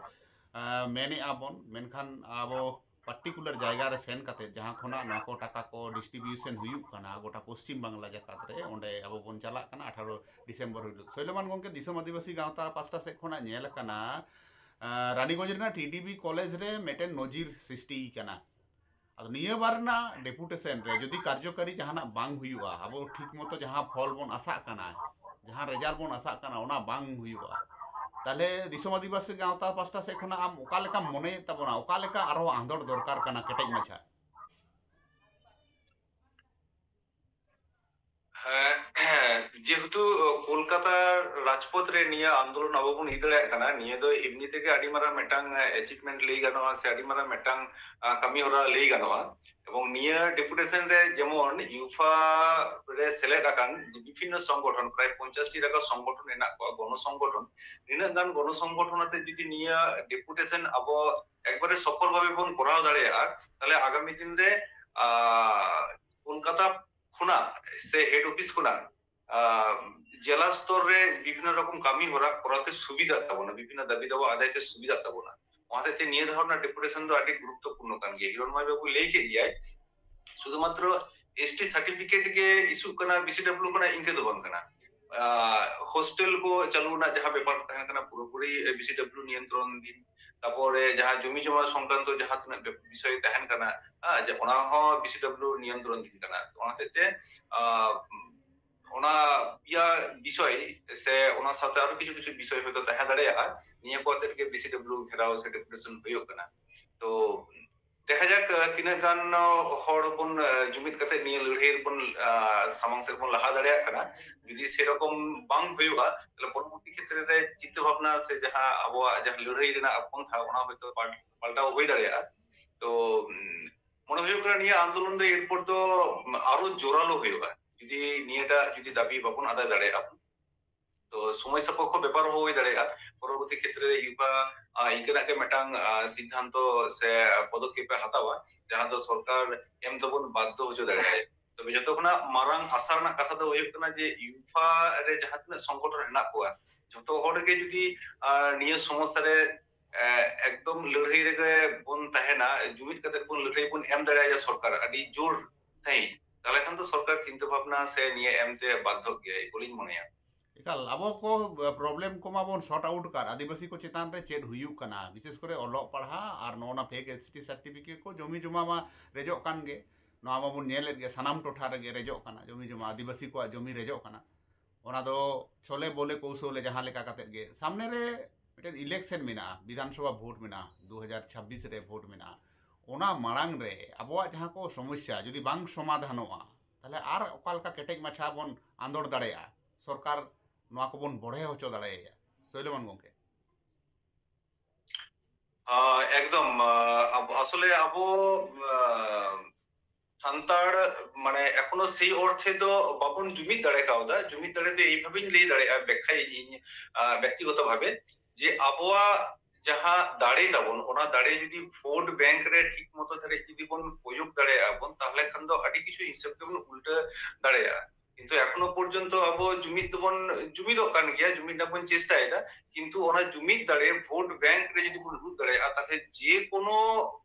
ᱟᱸ, ᱢᱮᱱᱮᱜᱼᱟ ᱵᱚᱱ, ᱢᱮᱱᱠᱷᱟᱱ ᱟᱵᱚ ᱯᱟᱨᱴᱤᱠᱩᱞᱟᱨ ᱡᱟᱭᱜᱟ ᱨᱮ ᱥᱮᱱ ᱠᱟᱛᱮ ᱡᱟᱦᱟᱸ ᱠᱷᱚᱱᱟᱜ ᱱᱚᱣᱟ ᱠᱚ ᱴᱟᱠᱟ ᱠᱚ ᱰᱤᱥᱴᱨᱤᱵᱤᱭᱩᱥᱚᱱ ᱦᱩᱭᱩᱜ ᱠᱟᱱᱟ ᱜᱚᱴᱟ ᱯᱚᱥᱪᱤᱢ ᱵᱟᱝᱞᱟ ᱡᱟᱠᱟᱛ ᱨᱮ, ᱚᱸᱰᱮ ᱟᱵᱚ ᱵᱚᱱ ᱪᱟᱞᱟᱜ ᱠᱟᱱᱟ ᱟᱴᱷᱟᱨᱚ ᱰᱤᱥᱮᱢᱵᱚᱨ ᱦᱤᱞᱳᱜ᱾ ᱥᱳᱭᱞᱚᱢᱟᱱ ᱜᱚᱢᱠᱮ, ᱫᱤᱥᱚᱢ ᱟᱹᱫᱤᱵᱟᱹᱥᱤ ᱜᱟᱶᱛᱟ ᱯᱟᱥᱴᱟ ᱥᱮᱫ ᱠᱷᱚᱱᱟᱜ ᱧᱮᱞ ᱟᱠᱟᱱᱟ, ᱟᱸ, ᱨᱟᱱᱤᱜᱚᱸᱡᱽ ᱨᱮᱱᱟᱜ ᱴᱤᱰᱤᱵᱤ ᱠᱚᱞᱮᱡᱽ ᱨᱮ ᱢᱤᱫᱴᱮᱱ ᱱᱚᱡᱤᱨ ᱥᱨᱤᱥᱴᱤ ᱠᱟᱱᱟ᱾ ᱟᱫᱚ ᱱᱤᱭᱟᱹ ᱵᱟᱨ ᱨᱮᱱᱟᱜ ᱰᱮᱯᱩᱴᱮᱥᱚᱱ ᱨᱮ ᱡᱩᱫᱤ ᱠᱟᱨᱡᱚᱠᱟᱨᱤ ᱡᱟᱦᱟᱱᱟᱜ ᱵᱟᱝ ᱦᱩᱭᱩᱜᱼᱟ, ᱟᱵᱚ ᱴᱷᱤᱠ ᱢᱚᱛᱚ ᱡᱟᱦᱟᱸ ᱯᱷᱚᱞ ᱵᱚᱱ ᱟᱥᱟᱜ ᱠᱟᱱᱟ, ᱡᱟᱦᱟᱸ ᱨᱮᱡᱟᱞᱴ ᱵᱚᱱ ᱟᱥᱟᱜ ᱠᱟᱱᱟ, ᱚᱱᱟ ᱵᱟᱝ ᱦᱩᱭᱩᱜᱼᱟ, ᱛᱟᱦᱞᱮ ᱫᱤᱥᱚᱢ ᱟᱹᱫᱤᱵᱟᱹᱥᱤ ᱜᱟᱶᱛᱟ ᱯᱟᱥᱴᱟ ᱥᱮᱫ ᱠᱷᱚᱱᱟᱜ ᱟᱢ ᱚᱠᱟ ᱞᱮᱠᱟᱢ ᱢᱚᱱᱮᱭᱮᱫ ᱛᱟᱵᱚᱱᱟ, ᱚᱠᱟ ᱞᱮᱠᱟ ᱟᱨᱦᱚᱸ ᱟᱸᱫᱳᱲ ᱫᱚᱨᱠᱟᱨ ᱠᱟᱱᱟ ᱠᱮᱴᱮᱡ ᱢᱟᱪᱷᱟ? ᱦᱮᱸ, ᱡᱮᱦᱮᱛᱩ ᱠᱳᱞᱠᱟᱛᱟ ᱨᱟᱡᱽᱯᱚᱛᱷ ᱨᱮ ᱱᱤᱭᱟᱹ ᱟᱱᱫᱳᱞᱚᱱ ᱟᱵᱚ ᱵᱚᱱ ᱤᱫᱤ ᱫᱟᱲᱮᱭᱟᱜ ᱠᱟᱱᱟ, ᱱᱤᱭᱟᱹ ᱫᱚ ᱮᱢᱱᱤ ᱛᱮᱜᱮ ᱟᱹᱰᱤ ᱢᱟᱨᱟᱝ ᱢᱤᱫᱴᱟᱝ ᱮᱪᱤᱵᱷᱢᱮᱱᱴ ᱞᱟᱹᱭ ᱜᱟᱱᱚᱜᱼᱟ, ᱥᱮ ᱟᱹᱰᱤ ᱢᱟᱨᱟᱝ ᱢᱤᱫᱴᱟᱝ ᱟᱸ, ᱠᱟᱹᱢᱤ ᱦᱚᱨᱟ ᱞᱟᱹᱭ ᱜᱟᱱᱚᱜᱼᱟ᱾ ᱮᱵᱚᱝ ᱱᱤᱭᱟᱹ ᱰᱮᱯᱩᱴᱮᱥᱚᱱ ᱨᱮ ᱡᱮᱢᱚᱱ ᱤᱭᱩᱯᱷᱟ ᱨᱮ ᱥᱮᱞᱮᱫ ᱟᱠᱟᱱ ᱵᱤᱵᱷᱤᱱᱱᱚ ᱥᱚᱝᱜᱚᱴᱷᱚᱱ, ᱯᱨᱟᱭ ᱯᱚᱧᱪᱟᱥ ᱴᱤ ᱞᱮᱠᱟ ᱥᱚᱝᱜᱚᱴᱷᱚᱱ ᱢᱮᱱᱟᱜ ᱠᱚᱣᱟ, ᱜᱚᱱᱚ ᱥᱚᱝᱜᱚᱴᱷᱚᱱ, ᱱᱤᱱᱟᱹᱜ ᱜᱟᱱ ᱜᱚᱱᱚ ᱥᱚᱝᱜᱚᱴᱷᱚᱱ ᱟᱛᱮ ᱡᱩᱫᱤ ᱱᱤᱭᱟᱹ ᱰᱮᱯᱩᱴᱮᱥᱚᱱ ᱟᱵᱚ ᱮᱠᱵᱟᱨᱮ ᱥᱚᱯᱷᱚᱞ ᱵᱷᱟᱵᱮ ᱵᱚᱱ ᱠᱚᱨᱟᱣ ᱫᱟᱲᱮᱭᱟᱜᱼᱟ, ᱛᱟᱦᱞᱮ ᱟᱜᱟᱢᱤ ᱫᱤᱱ ᱨᱮ, ᱟᱸ, ᱠᱳᱞᱠᱟᱛᱟ ᱠᱷᱚᱱᱟᱜ ᱥᱮ ᱦᱮᱰ ᱚᱯᱷᱤᱥ ᱠᱷᱚᱱᱟᱜ, ᱟᱸ, ᱡᱮᱞᱟ ᱥᱛᱚᱨ ᱨᱮ ᱵᱤᱵᱷᱤᱱᱱᱚ ᱨᱚᱠᱚᱢ ᱠᱟᱹᱢᱤ ᱦᱚᱨᱟ ᱠᱚᱨᱟᱣ ᱛᱮ ᱥᱩᱵᱤᱫᱷᱟᱜ ᱛᱟᱵᱚᱱᱟ, ᱵᱤᱵᱷᱤᱱᱱᱚ ᱫᱟᱹᱵᱤ ᱫᱟᱵᱟ ᱟᱫᱟᱭ ᱛᱮ ᱥᱩᱵᱤᱫᱷᱟᱜ ᱛᱟᱵᱚᱱᱟ᱾ ᱚᱱᱟ ᱦᱚᱛᱮᱡ ᱛᱮ ᱱᱤᱭᱟᱹ ᱫᱷᱟᱣ ᱨᱮᱱᱟᱜ ᱰᱮᱯᱩᱴᱮᱥᱚᱱ ᱫᱚ ᱟᱹᱰᱤ ᱜᱩᱨᱩᱛᱛᱚᱯᱩᱨᱱᱚ ᱠᱟᱱ ᱜᱮᱭᱟ᱾ ᱦᱤᱨᱚᱱᱢᱚᱭ ᱵᱟᱵᱩ ᱞᱟᱹᱭ ᱠᱮᱫ ᱜᱮᱭᱟᱭ, ᱥᱩᱫᱷᱩᱢᱟᱛᱨᱚ ᱮᱥ ᱴᱤ ᱥᱟᱨᱴᱤᱯᱷᱤᱠᱮᱴ ᱜᱮ ᱤᱥᱩᱜ ᱠᱟᱱᱟ ᱵᱤ ᱥᱤ ᱰᱟᱵᱞᱤᱭᱩ ᱠᱷᱚᱱᱟᱜ, ᱤᱱᱠᱟᱹ ᱫᱚ ᱵᱟᱝ ᱠᱟᱱᱟ᱾ ᱟᱸ, ᱦᱳᱥᱴᱮᱞ ᱠᱚ ᱪᱟᱹᱞᱩ ᱨᱮᱱᱟᱜ ᱡᱟᱦᱟᱸ ᱵᱮᱯᱟᱨ ᱛᱟᱦᱮᱸ ᱠᱟᱱᱟ, ᱯᱩᱨᱟᱹᱯᱩᱨᱤ ᱵᱤᱥᱤᱰᱟᱵᱞᱤᱭᱩ ᱱᱤᱭᱚᱱᱛᱨᱚᱱ ᱫᱤᱱ, ᱛᱟᱯᱚᱨᱮ ᱡᱟᱦᱟᱸ ᱡᱚᱢᱤ ᱡᱚᱢᱟ ᱥᱚᱝᱠᱨᱟᱱᱛᱚ ᱡᱟᱦᱟᱸ ᱛᱤᱱᱟᱹᱜ ᱵᱮᱯ-, ᱵᱤᱥᱚᱭ ᱛᱟᱦᱮᱱ ᱠᱟᱱᱟ, ᱦᱮᱸ, ᱡᱮ ᱚᱱᱟ ᱦᱚᱸ ᱵᱤᱥᱤᱰᱟᱵᱞᱤᱭᱩ ᱱᱤᱭᱚᱱᱛᱨᱚᱱ ᱫᱤᱱ ᱠᱟᱱᱟ᱾ ᱚᱱᱟ ᱦᱚᱛᱮᱡ ᱛᱮ, ᱟᱸ, ᱚᱱᱟ ᱯᱮᱭᱟ ᱵᱤᱥᱚᱭ ᱥᱮ ᱚᱱᱟ ᱥᱟᱶᱛᱮ ᱟᱨᱚ ᱠᱤᱪᱷᱩ ᱠᱤᱪᱷᱩ ᱵᱤᱥᱚᱭ ᱦᱚᱭᱛᱳ ᱛᱟᱦᱮᱸ ᱫᱟᱲᱮᱭᱟᱜᱼᱟ, ᱱᱤᱭᱟᱹ ᱠᱚ ᱟᱛᱮᱫ ᱜᱮ ᱵᱤᱥᱤᱰᱟᱵᱞᱤᱭᱩ ᱜᱷᱮᱨᱟᱣ ᱥᱮ ᱰᱮᱯᱩᱴᱮᱥᱚᱱ ᱦᱩᱭᱩᱜ ᱠᱟᱱᱟ᱾ ᱛᱚ ᱫᱮᱠᱷᱟ ᱡᱟᱠ, ᱟᱸ, ᱛᱤᱱᱟᱹᱜ ᱜᱟᱱ, ᱟᱸ, ᱦᱚᱲ ᱵᱚᱱ, ᱟᱸ, ᱡᱩᱢᱤᱫ ᱠᱟᱛᱮ ᱱᱤᱭᱟᱹ ᱞᱟᱹᱲᱦᱟᱹᱭ ᱨᱮᱵᱚᱱ, ᱟᱸ, ᱥᱟᱢᱟᱝ ᱥᱮᱫ ᱵᱚᱱ ᱞᱟᱦᱟ ᱫᱟᱲᱮᱭᱟᱜ ᱠᱟᱱᱟ᱾ ᱡᱩᱫᱤ ᱥᱮᱨᱚᱠᱚᱢ ᱵᱟᱝ ᱦᱩᱭᱩᱜᱼᱟ, ᱛᱟᱦᱞᱮ ᱯᱚᱨᱚᱵᱚᱨᱛᱤ ᱠᱷᱮᱛᱨᱮ ᱨᱮ ᱪᱤᱱᱛᱟᱹ ᱵᱷᱟᱵᱽᱱᱟ ᱥᱮ ᱡᱟᱦᱟᱸ ᱟᱵᱚᱣᱟᱜ ᱡᱟᱦᱟᱸ ᱞᱟᱹᱲᱦᱟᱹᱭ ᱨᱮᱱᱟᱜ ᱯᱚᱱᱛᱷᱟ, ᱚᱱᱟ ᱦᱚᱭᱛᱳ ᱯᱟᱞ-, ᱯᱟᱞᱴᱟᱣ ᱦᱩᱭ ᱫᱟᱲᱮᱭᱟᱜᱼᱟ᱾ ᱛᱚ, ᱩᱸ, ᱢᱚᱱᱮ ᱦᱩᱭᱩᱜ ᱠᱟᱱᱟ ᱱᱤᱭᱟᱹ ᱟᱱᱫᱳᱞᱚᱱ ᱨᱮ ᱮᱨᱯᱚᱨ ᱫᱚ ᱟᱨᱚ ᱡᱳᱨᱟᱞᱳ ᱦᱩᱭᱩᱜᱼᱟ᱾ ᱡᱩᱫᱤ ᱱᱤᱭᱟᱹᱴᱟᱜ ᱡᱩᱫᱤ ᱫᱟᱹᱵᱤ ᱵᱟᱵᱚᱱ ᱟᱫᱟᱭ ᱫᱟᱲᱮᱭᱟᱜᱼᱟ, ᱛᱚ ᱥᱚᱢᱚᱭ ᱥᱟᱯᱮᱠᱠᱷᱚ ᱵᱮᱯᱟᱨ ᱦᱚᱸ ᱦᱩᱭ ᱫᱟᱲᱮᱭᱟᱜᱼᱟ᱾ ᱯᱚᱨᱚᱵᱚᱨᱛᱤ ᱠᱷᱮᱛᱨᱮ ᱨᱮ ᱤᱭᱩᱯᱷᱟ, ᱟᱸ, ᱤᱱᱠᱟᱹᱱᱟᱜ ᱜᱮ ᱢᱤᱫᱴᱟᱝ, ᱟᱸ, ᱥᱤᱫᱽᱫᱷᱟᱱᱛᱚ ᱥᱮ ᱯᱚᱫᱚᱠᱷᱮᱯ ᱮ ᱦᱟᱛᱟᱣᱟ, ᱡᱟᱦᱟᱸ ᱫᱚ ᱥᱚᱨᱠᱟᱨ ᱮᱢ ᱛᱮᱵᱚᱱ ᱵᱟᱫᱽᱫᱷᱚ ᱦᱚᱪᱚ ᱫᱟᱲᱮᱭᱟᱜᱼᱟ᱾ ᱛᱚᱵᱮ ᱡᱚᱛᱚ ᱠᱷᱚᱱᱟᱜ ᱢᱟᱨᱟᱝ ᱟᱥᱟ ᱨᱮᱱᱟᱜ ᱠᱟᱛᱷᱟ ᱫᱚ ᱦᱩᱭᱩᱜ ᱠᱟᱱᱟ ᱡᱮ ᱤᱭᱩᱯᱷᱟ ᱨᱮ ᱡᱟᱦᱟᱸ ᱛᱤᱱᱟᱹᱜ ᱥᱚᱝᱜᱚᱴᱷᱚᱱ ᱦᱮᱱᱟᱜ ᱠᱚᱣᱟ, ᱡᱚᱛᱚ ᱦᱚᱲ ᱜᱮ ᱡᱩᱫᱤ, ᱟᱸ, ᱱᱤᱭᱟᱹ ᱥᱚᱢᱚᱥᱥᱟ ᱨᱮ, ᱮᱸ, ᱮᱠᱫᱚᱢ ᱞᱟᱹᱲᱦᱟᱹᱭ ᱨᱮᱜᱮ ᱵᱚᱱ ᱛᱟᱦᱮᱱᱟ, ᱡᱩᱢᱤᱫ ᱠᱟᱛᱮ ᱵᱚᱱ ᱞᱟᱹᱲᱦᱟᱹᱭ ᱵᱚᱱ ᱮᱢ ᱫᱟᱲᱮᱭᱟᱭᱟ ᱥᱚᱨᱠᱟᱨ ᱟᱹᱰᱤ ᱡᱳᱨ ᱥᱟᱺᱦᱤᱡ, ᱛᱟᱦᱞᱮ ᱠᱷᱟᱱ ᱫᱚ ᱥᱚᱨᱠᱟᱨ ᱪᱤᱱᱛᱟᱹ ᱵᱷᱟᱵᱽᱱᱟ ᱥᱮ ᱱᱤᱭᱟᱹ ᱮᱢ ᱛᱮ ᱵᱟᱫᱽᱫᱷᱚᱜ ᱜᱮᱭᱟᱭ ᱵᱚᱞᱮᱧ ᱢᱚᱱᱮᱭᱟ᱾ ᱮᱠᱟᱞ, ᱟᱵᱚ ᱠᱚ, ᱮ, problem ᱠᱚ ᱢᱟᱵᱚᱱ sort out ᱠᱟᱫ, ᱟᱹᱫᱤᱵᱟᱹᱥᱤ ᱠᱚ ᱪᱮᱛᱟᱱ ᱨᱮ ᱪᱮᱫ ᱦᱩᱭᱩᱜ ᱠᱟᱱᱟ, ᱵᱤᱥᱮᱥ ᱠᱚᱨᱮ ᱚᱞᱚᱜ ᱯᱟᱲᱦᱟᱜ ᱟᱨ ᱱᱚᱜᱼᱚ ᱱᱟ fake S T certificate ᱠᱚ, ᱡᱚᱢᱤ ᱡᱚᱢᱟ ᱢᱟ ᱨᱮᱡᱚᱜ ᱠᱟᱱ ᱜᱮ, ᱱᱚᱣᱟ ᱢᱟᱵᱚᱱ ᱧᱮᱞᱮᱫ ᱜᱮ, ᱥᱟᱱᱟᱢ ᱴᱚᱴᱷᱟ ᱨᱮᱜᱮ ᱨᱮᱡᱚᱜ ᱠᱟᱱᱟ, ᱡᱚᱢᱤ ᱡᱚᱢᱟ ᱟᱹᱫᱤᱵᱟᱹᱥᱤ ᱠᱚᱣᱟᱜ ᱡᱚᱢᱤ ᱨᱮᱡᱚᱜ ᱠᱟᱱᱟ᱾ ᱚᱱᱟ ᱫᱚ ᱪᱷᱚᱞᱮ ᱵᱚᱞᱮ ᱠᱚᱣᱥᱚᱞᱮ ᱡᱟᱦᱟᱸ ᱞᱮᱠᱟ ᱠᱟᱛᱮᱫ ᱜᱮ ᱥᱟᱢᱱᱮ ᱨᱮ ᱢᱤᱫᱴᱮᱱ election ᱢᱮᱱᱟᱜᱼᱟ, ᱵᱤᱫᱷᱟᱱ ᱥᱚᱵᱷᱟ vote ᱢᱮᱱᱟᱜᱼᱟ, ᱫᱩ ᱦᱟᱡᱟᱨ ᱪᱷᱟᱵᱵᱤᱥ ᱨᱮ vote ᱢᱮᱱᱟᱜᱼᱟ᱾ ᱚᱱᱟ ᱢᱟᱲᱟᱝ ᱨᱮ ᱟᱵᱚᱣᱟᱜ ᱡᱟᱦᱟᱸ ᱠᱚ ᱥᱚᱢᱚᱥᱥᱟ ᱡᱩᱫᱤ ᱵᱟᱝ ᱥᱚᱢᱟᱫᱷᱟᱱᱚᱜᱼᱟ, ᱛᱟᱦᱞᱮ ᱟᱨ ᱚᱠᱟ ᱞᱮᱠᱟ ᱠᱮᱴᱮᱡ ᱢᱟᱪᱷᱟ ᱵᱚᱱ ᱟᱸᱫᱳᱲ ᱫᱟᱲᱮᱭᱟᱜᱼᱟ, ᱥᱚᱨᱠᱟᱨ ᱱᱚᱣᱟ ᱠᱚᱵᱚᱱ ᱵᱚᱲᱦᱮ ᱦᱚᱪᱚ ᱫᱟᱲᱮᱭᱟᱭᱟ? ᱥᱳᱭᱞᱚᱢᱟᱱ ᱜᱚᱢᱠᱮ᱾ ᱟᱸ, ᱮᱠᱫᱚᱢ, ᱟᱸ, ᱟᱵ-, ᱟᱥᱚᱞᱮ ᱟᱵᱚ, ᱟᱸ, ᱥᱟᱱᱛᱟᱲ ᱢᱟᱱᱮ ᱮᱠᱷᱚᱱᱳ ᱥᱮᱭ ᱚᱨᱛᱷᱮ ᱫᱚ ᱵᱟᱵᱚᱱ ᱡᱩᱢᱤᱫ ᱫᱟᱲᱮ ᱠᱟᱣᱫᱟ᱾ ᱡᱩᱢᱤᱫ ᱫᱟᱲᱮ ᱫᱚ ᱮᱭ ᱵᱷᱟᱵᱮᱧ ᱞᱟᱹᱭ ᱫᱟᱲᱮᱭᱟᱜᱼᱟ, ᱵᱮᱠᱠᱷᱟᱭᱟᱹᱧ ᱤᱧ, ᱟᱸ, ᱵᱮᱠᱛᱤᱜᱚᱛᱚ ᱵᱷᱟᱵᱮ, ᱡᱮ ᱟᱵᱚᱣᱟᱜ ᱡᱟᱦᱟᱸ ᱫᱟᱲᱮ ᱛᱟᱵᱚᱱ, ᱚᱱᱟ ᱫᱟᱲᱮ ᱡᱩᱫᱤ vote bank ᱨᱮ ᱴᱷᱤᱠ ᱢᱚᱛᱚ ᱫᱷᱟᱹᱨᱤᱡ ᱡᱩᱫᱤ ᱵᱚᱱ ᱯᱨᱚᱭᱳᱜᱽ ᱫᱟᱲᱮᱭᱟᱜᱼᱟ ᱵᱚᱱ, ᱛᱟᱦᱞᱮ ᱠᱷᱟᱱ ᱫᱚ ᱟᱹᱰᱤ ᱠᱤᱪᱷᱩ ᱦᱤᱥᱟᱹᱵ ᱛᱮᱵᱚᱱ ᱩᱞᱴᱟᱹ ᱫᱟᱲᱮᱭᱟᱜᱼᱟ᱾ ᱠᱤᱱᱛᱩ ᱮᱠᱷᱚᱱᱳ ᱯᱚᱨᱡᱚᱱᱛᱚ ᱟᱵᱚ ᱡᱩᱢᱤᱫ ᱫᱚᱵᱚᱱ ᱡᱩᱢᱤᱫᱚᱜ ᱠᱟᱱ ᱜᱮᱭᱟ, ᱡᱩᱢᱤᱫ ᱨᱮᱱᱟᱜ ᱵᱚᱱ ᱪᱮᱥᱴᱟᱭᱮᱫᱟ, ᱠᱤᱱᱛᱩ ᱚᱱᱟ ᱡᱩᱢᱤᱫ ᱫᱟᱲᱮ vote bank ᱨᱮ ᱡᱩᱫᱤ ᱵᱚᱱ ᱩᱫᱩᱜ ᱫᱟᱲᱮᱭᱟᱜᱼᱟ, ᱛᱟᱦᱞᱮ ᱡᱮ ᱠᱳᱱᱳ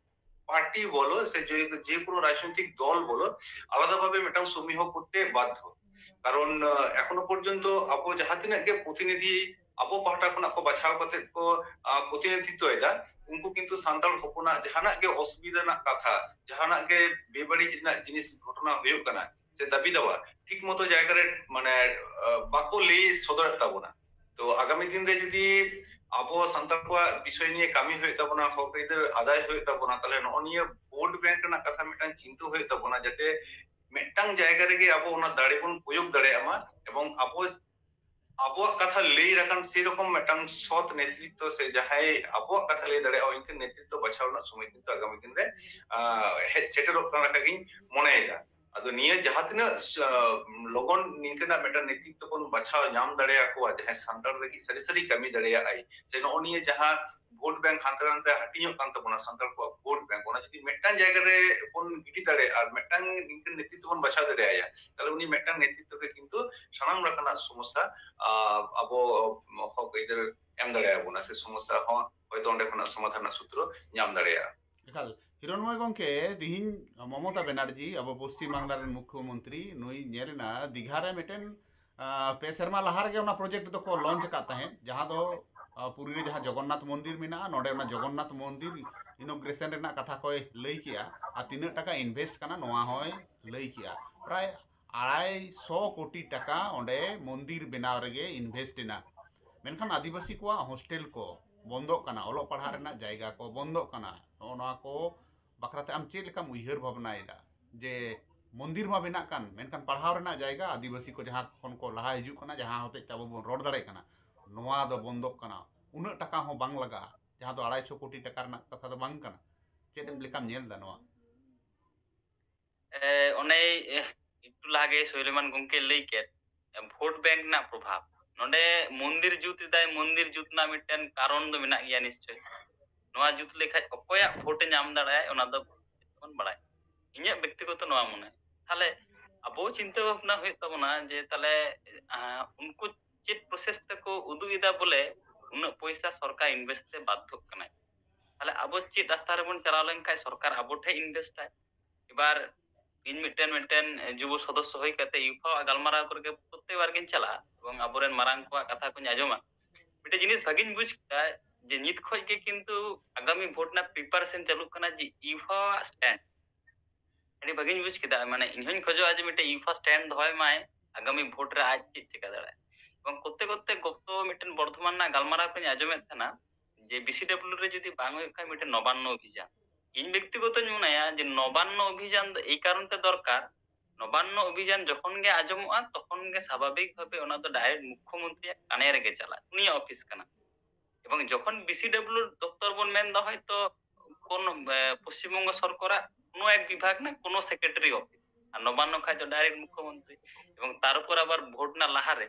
party ᱵᱚᱞᱚ ᱥᱮ ᱡᱮ, ᱡᱮ ᱠᱳᱱᱳ ᱨᱟᱡᱽᱱᱳᱭᱛᱤᱠ ᱫᱚᱞ ᱵᱚᱞᱚ ᱟᱞᱟᱫᱟ ᱵᱷᱟᱵᱮ ᱢᱤᱫᱴᱟᱝ ᱥᱚᱢᱤᱦᱚ ᱠᱚᱨᱛᱮ ᱵᱟᱫᱽᱫᱷᱚ᱾ ᱠᱟᱨᱚᱱ, ᱟᱸ, ᱮᱠᱷᱚᱱᱳ ᱯᱚᱨᱡᱚᱱᱛᱚ ᱟᱵᱚ ᱡᱟᱦᱟᱸ ᱛᱤᱱᱟᱹᱜ ᱜᱮ ᱯᱨᱚᱛᱤᱱᱤᱫᱷᱤ, ᱟᱵᱚ ᱯᱟᱦᱴᱟ ᱠᱷᱚᱱᱟᱜ ᱠᱚ ᱵᱟᱪᱷᱟᱣ ᱠᱟᱛᱮ ᱠᱚ ᱯᱨᱚᱛᱤᱱᱤᱫᱷᱤᱛᱣᱚᱭᱮᱫᱟ, ᱩᱱᱠᱩ ᱠᱤᱱᱛᱩ ᱥᱟᱱᱛᱟᱲ ᱦᱚᱯᱚᱱᱟᱜ ᱡᱟᱦᱟᱱᱟᱜ ᱜᱮ ᱚᱥᱩᱵᱤᱫᱷᱟ ᱨᱮᱱᱟᱜ ᱠᱟᱛᱷᱟ, ᱡᱟᱦᱟᱱᱟᱜ ᱜᱮ ᱵᱮᱵᱟᱹᱲᱤᱡ ᱨᱮᱱᱟᱜ ᱡᱤᱱᱤᱥ ᱜᱷᱚᱴᱚᱱᱟ ᱦᱩᱭᱩᱜ ᱠᱟᱱᱟ ᱥᱮ ᱫᱟᱵᱤ ᱫᱟᱣᱟ ᱴᱷᱤᱠ ᱢᱚᱛᱚ ᱡᱟᱭᱜᱟ ᱨᱮ ᱢᱟᱱᱮ ᱵᱟᱠᱚ ᱞᱟᱹᱭ ᱥᱚᱫᱚᱨᱮᱫ ᱛᱟᱵᱚᱱᱟ᱾ ᱛᱚ ᱟᱜᱟᱢᱤ ᱫᱤᱱ ᱨᱮ ᱡᱩᱫᱤ ᱟᱵᱚ ᱥᱟᱱᱛᱟᱲ ᱠᱚᱣᱟᱜ ᱵᱤᱥᱚᱭ ᱱᱤᱭᱮ ᱠᱟᱹᱢᱤ ᱦᱩᱭᱩᱜ ᱛᱟᱵᱚᱱᱟ, ᱦᱚᱠ ᱟᱹᱭᱫᱟᱹᱨ ᱟᱫᱟᱭ ᱦᱩᱭᱩᱜ ᱛᱟᱵᱚᱱᱟ, ᱛᱟᱦᱚᱞᱮ ᱱᱚᱜᱼᱚ ᱱᱤᱭᱟᱹ ᱵᱷᱳᱴ ᱵᱮᱝᱠ ᱨᱮᱱᱟᱜ ᱠᱟᱛᱷᱟ ᱢᱤᱫᱴᱟᱝ ᱪᱤᱱᱛᱟᱹ ᱦᱩᱭᱩᱜ ᱛᱟᱵᱚᱱᱟ, ᱡᱟᱛᱮ ᱢᱤᱫᱴᱟᱝ ᱡᱟᱭᱜᱟ ᱨᱮᱜᱮ ᱟᱵᱚ ᱚᱱᱟ ᱫᱟᱲᱮ ᱵᱚᱱ ᱯᱨᱚᱭᱳᱜ ᱫᱟᱲᱮᱭᱟᱜ ᱢᱟ ᱮᱵᱚᱝ ᱟᱵᱚ ᱟᱵᱚᱣᱟᱜ ᱠᱟᱛᱷᱟ ᱞᱟᱹᱭ ᱞᱮᱠᱟᱱ ᱥᱮᱨᱚᱠᱚᱢ ᱢᱤᱫᱴᱟᱝ ᱥᱚᱛ ᱱᱮᱛᱨᱤᱛᱛᱚ ᱥᱮ ᱡᱟᱦᱟᱸᱭ ᱟᱵᱚᱣᱟᱜ ᱠᱟᱛᱷᱟ ᱞᱟᱹᱭ ᱫᱟᱲᱮᱭᱟᱜᱼᱟ, ᱤᱱᱠᱟᱹ ᱱᱮᱛᱨᱤᱛᱛᱚ ᱵᱟᱪᱷᱟᱣ ᱨᱮᱱᱟᱜ ᱥᱚᱢᱚᱭ ᱠᱤᱱᱛᱩ ᱟᱜᱟᱢᱤ ᱫᱤᱱ ᱨᱮ ᱦᱮᱡ ᱥᱮᱴᱮᱨᱚᱜ ᱠᱟᱱ ᱞᱮᱠᱟ ᱜᱤᱧ ᱢᱚᱱᱮᱭᱮᱫᱟ᱾ ᱟᱫᱚ ᱱᱤᱭᱟᱹ ᱡᱟᱦᱟᱸ ᱛᱤᱱᱟᱹᱜ ᱞᱚᱜᱚᱱ ᱱᱤᱝᱠᱟᱹᱱᱟᱜ ᱢᱤᱫᱴᱟᱝ ᱱᱮᱛᱨᱤᱛᱛᱚ ᱵᱚᱱ ᱵᱟᱪᱷᱟᱣ ᱧᱟᱢ ᱫᱟᱲᱮᱭᱟᱠᱚᱣᱟ, ᱡᱟᱦᱟᱸᱭ ᱥᱟᱱᱛᱟᱲ ᱞᱟᱹᱜᱤᱫ ᱥᱟᱹᱨᱤ ᱥᱟᱹᱨᱤ ᱠᱟᱹᱢᱤ ᱫᱟᱲᱮᱭᱟᱜᱼᱟᱭ, ᱥᱮ ᱱᱚᱜᱼᱚ ᱱᱤᱭᱟᱹ ᱡᱟᱦᱟᱸ ᱵᱷᱳᱴ ᱵᱮᱝᱠ ᱦᱟᱱᱛᱮ ᱱᱟᱛᱮ ᱦᱟᱹᱴᱤᱧᱚᱜ ᱠᱟᱱ ᱛᱟᱵᱚᱱᱟ, ᱥᱟᱱᱛᱟᱲ ᱠᱚᱣᱟᱜ ᱵᱷᱳᱴ ᱵᱮᱝᱠ, ᱚᱱᱟ ᱡᱩᱫᱤ ᱢᱤᱫᱴᱟᱝ ᱡᱟᱭᱜᱟ ᱨᱮ ᱵᱚᱱ ᱜᱤᱰᱤ ᱫᱟᱲᱮᱭᱟᱜᱼᱟ ᱟᱨ ᱢᱤᱫᱴᱟᱝ ᱱᱤᱝᱠᱟᱹᱱ ᱱᱮᱛᱨᱤᱛᱛᱚ ᱵᱚᱱ ᱵᱟᱪᱷᱟᱣ ᱫᱟᱲᱮᱭᱟᱭᱟ, ᱛᱟᱦᱚᱞᱮ ᱩᱱᱤ ᱢᱤᱫᱴᱟᱝ ᱱᱮᱛᱨᱤᱛᱛᱚ ᱜᱮ ᱠᱤᱱᱛᱩ ᱥᱟᱱᱟᱢ ᱞᱮᱠᱟᱱᱟᱜ ᱥᱚᱢᱚᱥᱥᱟ ᱟᱵᱚ ᱦᱚᱠ ᱟᱹᱭᱫᱟᱹᱨ ᱮᱢ ᱫᱟᱲᱮᱭᱟᱵᱚᱱᱟ, ᱥᱮ ᱥᱚᱢᱚᱥᱥᱟ ᱦᱚᱸ ᱦᱚᱭᱛᱳ ᱚᱸᱰᱮ ᱠᱷᱚᱱᱟᱜ ᱥᱚᱢᱟᱫᱷᱟᱱ ᱨᱮᱱᱟᱜ ᱥᱩᱛᱨᱚ ᱧᱟᱢ ᱫᱟᱲᱮᱭᱟᱜᱼᱟ᱾ ᱮᱠᱟᱞ᱾ ᱦᱤᱨᱚᱱᱢᱚᱭ ᱜᱚᱢᱠᱮ, ᱛᱤᱦᱤᱧ ᱢᱚᱢᱚᱛᱟ ᱵᱮᱱᱟᱨᱡᱤ, ᱟᱵᱚ ᱯᱚᱥᱪᱤᱢ ᱵᱟᱝᱞᱟ ᱨᱮᱱ ᱢᱩᱠᱷᱭᱚᱢᱚᱱᱛᱨᱤ, ᱱᱩᱭ ᱧᱮᱞ ᱮᱱᱟ ᱫᱤᱜᱷᱟ ᱨᱮ ᱢᱤᱫᱴᱮᱱ ᱯᱮ ᱥᱮᱨᱢᱟ ᱞᱟᱦᱟ ᱨᱮᱜᱮ ᱚᱱᱟ ᱯᱨᱚᱡᱮᱠᱴ ᱫᱚᱠᱚ ᱞᱚᱧᱪ ᱟᱠᱟᱫ ᱛᱟᱦᱮᱸᱫ, ᱡᱟᱦᱟᱸ ᱫᱚ ᱯᱩᱨᱤ ᱨᱮ ᱡᱟᱦᱟᱸ ᱡᱚᱜᱚᱱᱱᱟᱛᱷ ᱢᱚᱱᱫᱤᱨ ᱢᱮᱱᱟᱜᱼᱟ, ᱱᱚᱰᱮ ᱚᱱᱟ ᱡᱚᱜᱚᱱᱱᱟᱛᱷ ᱢᱚᱱᱫᱤᱨ ᱤᱱᱚᱜᱨᱮᱥᱚᱱ ᱨᱮᱱᱟᱜ ᱠᱟᱛᱷᱟ ᱠᱚᱭ ᱞᱟᱹᱭ ᱠᱮᱜᱼᱟ ᱟᱨ ᱛᱤᱱᱟᱹᱜ ᱴᱟᱠᱟ ᱤᱱᱵᱷᱮᱥᱴ ᱠᱟᱱᱟ ᱱᱚᱣᱟ ᱦᱚᱸᱭ ᱞᱟᱹᱭ ᱠᱮᱜᱼᱟ᱾ ᱯᱨᱟᱭ ᱟᱲᱟᱭ ᱥᱚ ᱠᱳᱴᱤ ᱴᱟᱠᱟ ᱚᱸᱰᱮ ᱢᱚᱱᱫᱤᱨ ᱵᱮᱱᱟᱣ ᱨᱮᱜᱮ ᱤᱱᱵᱷᱮᱥᱴ ᱮᱱᱟ᱾ ᱢᱮᱱᱠᱷᱟᱱ ᱟᱹᱫᱤᱵᱟᱹᱥᱤ ᱠᱚᱣᱟᱜ ᱦᱳᱥᱴᱮᱞ ᱠᱚ ᱵᱚᱱᱫᱚᱜ ᱠᱟᱱᱟ, ᱚᱞᱚᱜ ᱯᱟᱲᱦᱟᱜ ᱨᱮᱱᱟᱜ ᱡᱟᱭᱜᱟ ᱠᱚ ᱵᱚᱱᱫᱚᱜ ᱠᱟᱱᱟ᱾ ᱱᱚᱜᱼᱚ ᱱᱚᱣᱟ ᱠᱚ ᱵᱟᱠᱷᱨᱟᱛᱮ ᱟᱢ ᱪᱮᱫ ᱞᱮᱠᱟᱢ ᱩᱭᱦᱟᱹᱨ ᱵᱷᱟᱵᱽᱱᱟᱭᱮᱫᱟ? ᱡᱮ ᱢᱚᱱᱫᱤᱨ ᱢᱟ ᱵᱮᱱᱟᱜ ᱠᱟᱱ, ᱢᱮᱱᱠᱷᱟᱱ ᱯᱟᱲᱦᱟᱣ ᱨᱮᱱᱟᱜ ᱡᱟᱭᱜᱟ, ᱟᱹᱫᱤᱵᱟᱹᱥᱤ ᱠᱚ ᱡᱟᱦᱟᱸ ᱠᱷᱚᱱ ᱠᱚ ᱞᱟᱦᱟ ᱦᱤᱡᱩᱜ ᱠᱟᱱᱟ, ᱡᱟᱦᱟᱸ ᱦᱚᱛᱮᱡ ᱛᱮ ᱟᱵᱚ ᱵᱚᱱ ᱨᱚᱲ ᱫᱟᱲᱮᱭᱟᱜ ᱠᱟᱱᱟ, ᱱᱚᱣᱟ ᱫᱚ ᱵᱚᱱᱫᱚᱜ ᱠᱟᱱᱟ᱾ ᱩᱱᱟᱹᱜ ᱴᱟᱠᱟ ᱦᱚᱸ ᱵᱟᱝ ᱞᱟᱜᱟᱜᱼᱟ, ᱡᱟᱦᱟᱸ ᱫᱚ ᱟᱲᱟᱭ ᱥᱚ ᱠᱳᱴᱤ ᱴᱟᱠᱟ ᱨᱮᱱᱟᱜ ᱠᱟᱛᱷᱟ ᱫᱚ ᱵᱟᱝ ᱠᱟᱱᱟ᱾ ᱪᱮᱫ ᱮᱢ ᱞᱮᱠᱟᱢ ᱧᱮᱞ ᱮᱫᱟ ᱱᱚᱣᱟ? ᱮ, ᱚᱱᱮ, ᱮ, ᱮᱠᱴᱩ ᱞᱟᱦᱟ ᱜᱮ ᱥᱩᱞᱮᱢᱟᱱ ᱜᱚᱢᱠᱮ ᱞᱟᱹᱭ ᱠᱮᱫ, ᱮ, ᱵᱷᱳᱴ ᱵᱮᱝᱠ ᱨᱮᱱᱟᱜ ᱯᱨᱚᱵᱷᱟᱵᱽ᱾ ᱱᱚᱰᱮ ᱢᱚᱱᱫᱤᱨ ᱡᱩᱛ ᱮᱫᱟᱭ, ᱢᱚᱱᱫᱤᱨ ᱡᱩᱛ ᱨᱮᱱᱟᱜ ᱢᱤᱫᱴᱮᱱ ᱠᱟᱨᱚᱱ ᱫᱚ ᱢᱮᱱᱟᱜ ᱜᱮᱭᱟ ᱱᱤᱥᱪᱚᱭ᱾ ᱱᱚᱣᱟ ᱡᱩᱛ ᱞᱮᱠᱷᱟᱡ ᱚᱠᱚᱭᱟᱜ ᱵᱷᱳᱴ ᱮ ᱧᱟᱢ ᱫᱟᱲᱮᱭᱟᱜᱼᱟ, ᱚᱱᱟ ᱫᱚ ᱵᱚᱱ ᱵᱟᱲᱟᱭ᱾ ᱤᱧᱟᱹᱜ ᱵᱮᱠᱛᱤᱜᱚᱛᱚ ᱱᱚᱣᱟ ᱢᱚᱱᱮ᱾ ᱛᱟᱦᱞᱮ ᱟᱵᱚ ᱪᱤᱱᱛᱟᱹ ᱵᱷᱟᱵᱽᱱᱟ ᱦᱩᱭᱩᱜ ᱛᱟᱵᱚᱱᱟ ᱡᱮ ᱛᱟᱦᱞᱮ, ᱟ, ᱩᱱᱠᱩ ᱪᱮᱫ ᱯᱨᱚᱥᱮᱥ ᱛᱮᱠᱚ ᱩᱫᱩᱜ ᱮᱫᱟ ᱵᱚᱞᱮ ᱩᱱᱟᱹᱜ ᱯᱚᱭᱥᱟ ᱥᱚᱨᱠᱟᱨ ᱤᱱᱵᱷᱮᱥᱴ ᱛᱮ ᱵᱟᱫᱽᱫᱷᱚᱜ ᱠᱟᱱᱟᱭ᱾ ᱛᱟᱦᱞᱮ ᱟᱵᱚ ᱪᱮᱫ ᱨᱟᱥᱛᱟ ᱨᱮᱵᱚᱱ ᱪᱟᱞᱟᱣ ᱞᱮᱱᱠᱷᱟᱱ ᱥᱚᱨᱠᱟᱨ ᱟᱵᱚ ᱴᱷᱮᱱ ᱤᱱᱵᱷᱮᱥᱴ ᱟᱭ? ᱮᱵᱟᱨ ᱤᱧ ᱢᱤᱫᱴᱮᱱ, ᱢᱤᱫᱴᱮᱱ ᱡᱩᱵᱚ ᱥᱚᱫᱚᱥᱥᱚ ᱦᱩᱭ ᱠᱟᱛᱮ ᱭᱩᱯᱷᱟᱣᱟᱜ ᱜᱟᱞᱢᱟᱨᱟᱣ ᱠᱚᱨᱮ ᱜᱮ ᱯᱨᱚᱛᱛᱮᱠ ᱵᱟᱨ ᱜᱤᱧ ᱪᱟᱞᱟᱜᱼᱟ ᱮᱵᱚᱝ ᱟᱵᱚᱨᱮᱱ ᱢᱟᱨᱟᱝ ᱠᱚᱣᱟᱜ ᱠᱟᱛᱷᱟ ᱠᱚᱧ ᱟᱸᱡᱚᱢᱟ᱾ ᱢᱤᱫᱴᱮᱱ ᱡᱤᱱᱤᱥ ᱵᱷᱟᱜᱤᱧ ᱵᱩᱡ ᱠᱮᱫᱟ ᱡᱮ ᱱᱤᱛ ᱠᱷᱚᱡ ᱜᱮ ᱠᱤᱱᱛᱩ ᱟᱜᱟᱢᱤ ᱵᱷᱳᱴ ᱨᱮᱱᱟᱜ ᱯᱨᱤᱯᱟᱨᱮᱥᱚᱱ ᱪᱟᱹᱞᱩᱜ ᱠᱟᱱᱟ, ᱡᱮ ᱤᱭᱩᱯᱷᱟ ᱟᱜ ᱥᱴᱮᱱᱰ ᱟᱹᱰᱤ ᱵᱷᱟᱜᱤᱧ ᱵᱩᱡ ᱠᱮᱫᱟ᱾ ᱢᱟᱱᱮ ᱤᱧ ᱦᱚᱧ ᱠᱷᱚᱡᱚᱜᱼᱟ ᱡᱮ ᱢᱤᱫᱴᱮᱱ ᱤᱭᱩᱯᱷᱟ ᱥᱴᱮᱱᱰ ᱫᱚᱦᱚᱭ ᱢᱟᱭ ᱟᱜᱟᱢᱤ ᱵᱷᱳᱴ ᱨᱮ ᱟᱡ ᱪᱮᱫ ᱪᱤᱠᱟ ᱫᱟᱲᱮᱭᱟᱜᱼᱟ᱾ ᱮᱵᱚᱝ ᱠᱚᱛᱮ ᱠᱚᱛᱮ ᱜᱚᱛᱚ ᱢᱤᱫᱴᱮᱱ ᱵᱚᱨᱫᱷᱚᱢᱟᱱ ᱨᱮᱱᱟᱜ ᱜᱟᱞᱢᱟᱨᱟᱣ ᱠᱚᱧ ᱟᱸᱡᱚᱢᱮᱫ ᱛᱟᱦᱮᱱᱟ ᱡᱮ ᱵᱤᱥᱤᱰᱟᱵᱞᱤᱭᱩ ᱨᱮ ᱡᱩᱫᱤ ᱵᱟᱝ ᱦᱩᱭᱩᱜ ᱠᱷᱟᱱ ᱢᱤᱫᱴᱮᱱ ᱱᱚᱵᱟᱱᱱᱚ ᱚᱵᱷᱤᱡᱟᱱ᱾ ᱤᱧ ᱵᱮᱠᱛᱤᱜᱚᱛᱚᱧ ᱢᱚᱱᱮᱭᱟ ᱡᱮ ᱱᱚᱵᱟᱱᱱᱚ ᱚᱵᱷᱤᱡᱟᱱ ᱫᱚ ᱮᱭ ᱠᱟᱨᱚᱱ ᱛᱮ ᱫᱚᱨᱠᱟᱨ, ᱱᱚᱵᱟᱱᱱᱚ ᱚᱵᱷᱤᱡᱟᱱ ᱡᱚᱠᱷᱚᱱ ᱜᱮ ᱟᱸᱡᱚᱢᱚᱜᱼᱟ ᱛᱚᱠᱷᱚᱱ ᱜᱮ ᱥᱟᱵᱷᱟᱵᱤᱠ ᱵᱷᱟᱵᱮ ᱚᱱᱟ ᱫᱚ ᱰᱟᱭᱨᱮᱠᱴ ᱢᱩᱠᱷᱭᱚᱢᱚᱱᱛᱨᱤᱭᱟᱜ ᱠᱟᱱᱮ ᱨᱮᱜᱮ ᱪᱟᱞᱟᱜᱼᱟ, ᱩᱱᱤᱭᱟᱜ ᱚᱯᱷᱤᱥ ᱠᱟᱱᱟ᱾ ᱮᱵᱚᱝ ᱡᱚᱠᱷᱚᱱ ᱵᱤᱥᱤᱰᱟᱵᱞᱤᱭᱩ ᱫᱚᱯᱛᱚᱨ ᱵᱚᱱ ᱢᱮᱱ ᱫᱚ ᱦᱚᱭᱛᱚ ᱠᱳᱱ ᱯᱚᱥᱪᱤᱢᱵᱚᱝᱜᱚ ᱥᱚᱨᱠᱟᱨᱟᱜ ᱠᱳᱱᱳ ᱮᱠ ᱵᱤᱵᱷᱟᱜᱽ ᱨᱮᱱᱟᱜ ᱠᱳᱱᱳ ᱥᱮᱠᱨᱮᱴᱟᱨᱤ ᱚᱯᱷᱤᱥ, ᱟᱨ ᱱᱚᱵᱟᱱᱱᱚ ᱠᱷᱟᱡ ᱫᱚ ᱰᱟᱭᱨᱮᱠᱴ ᱢᱩᱠᱷᱭᱚᱢᱚᱱᱛᱨᱤ᱾ ᱮᱵᱚᱝ ᱛᱟᱨ ᱩᱯᱚᱨ ᱟᱵᱟᱨ ᱵᱷᱳᱴ ᱨᱮᱱᱟᱜ ᱞᱟᱦᱟᱨᱮ,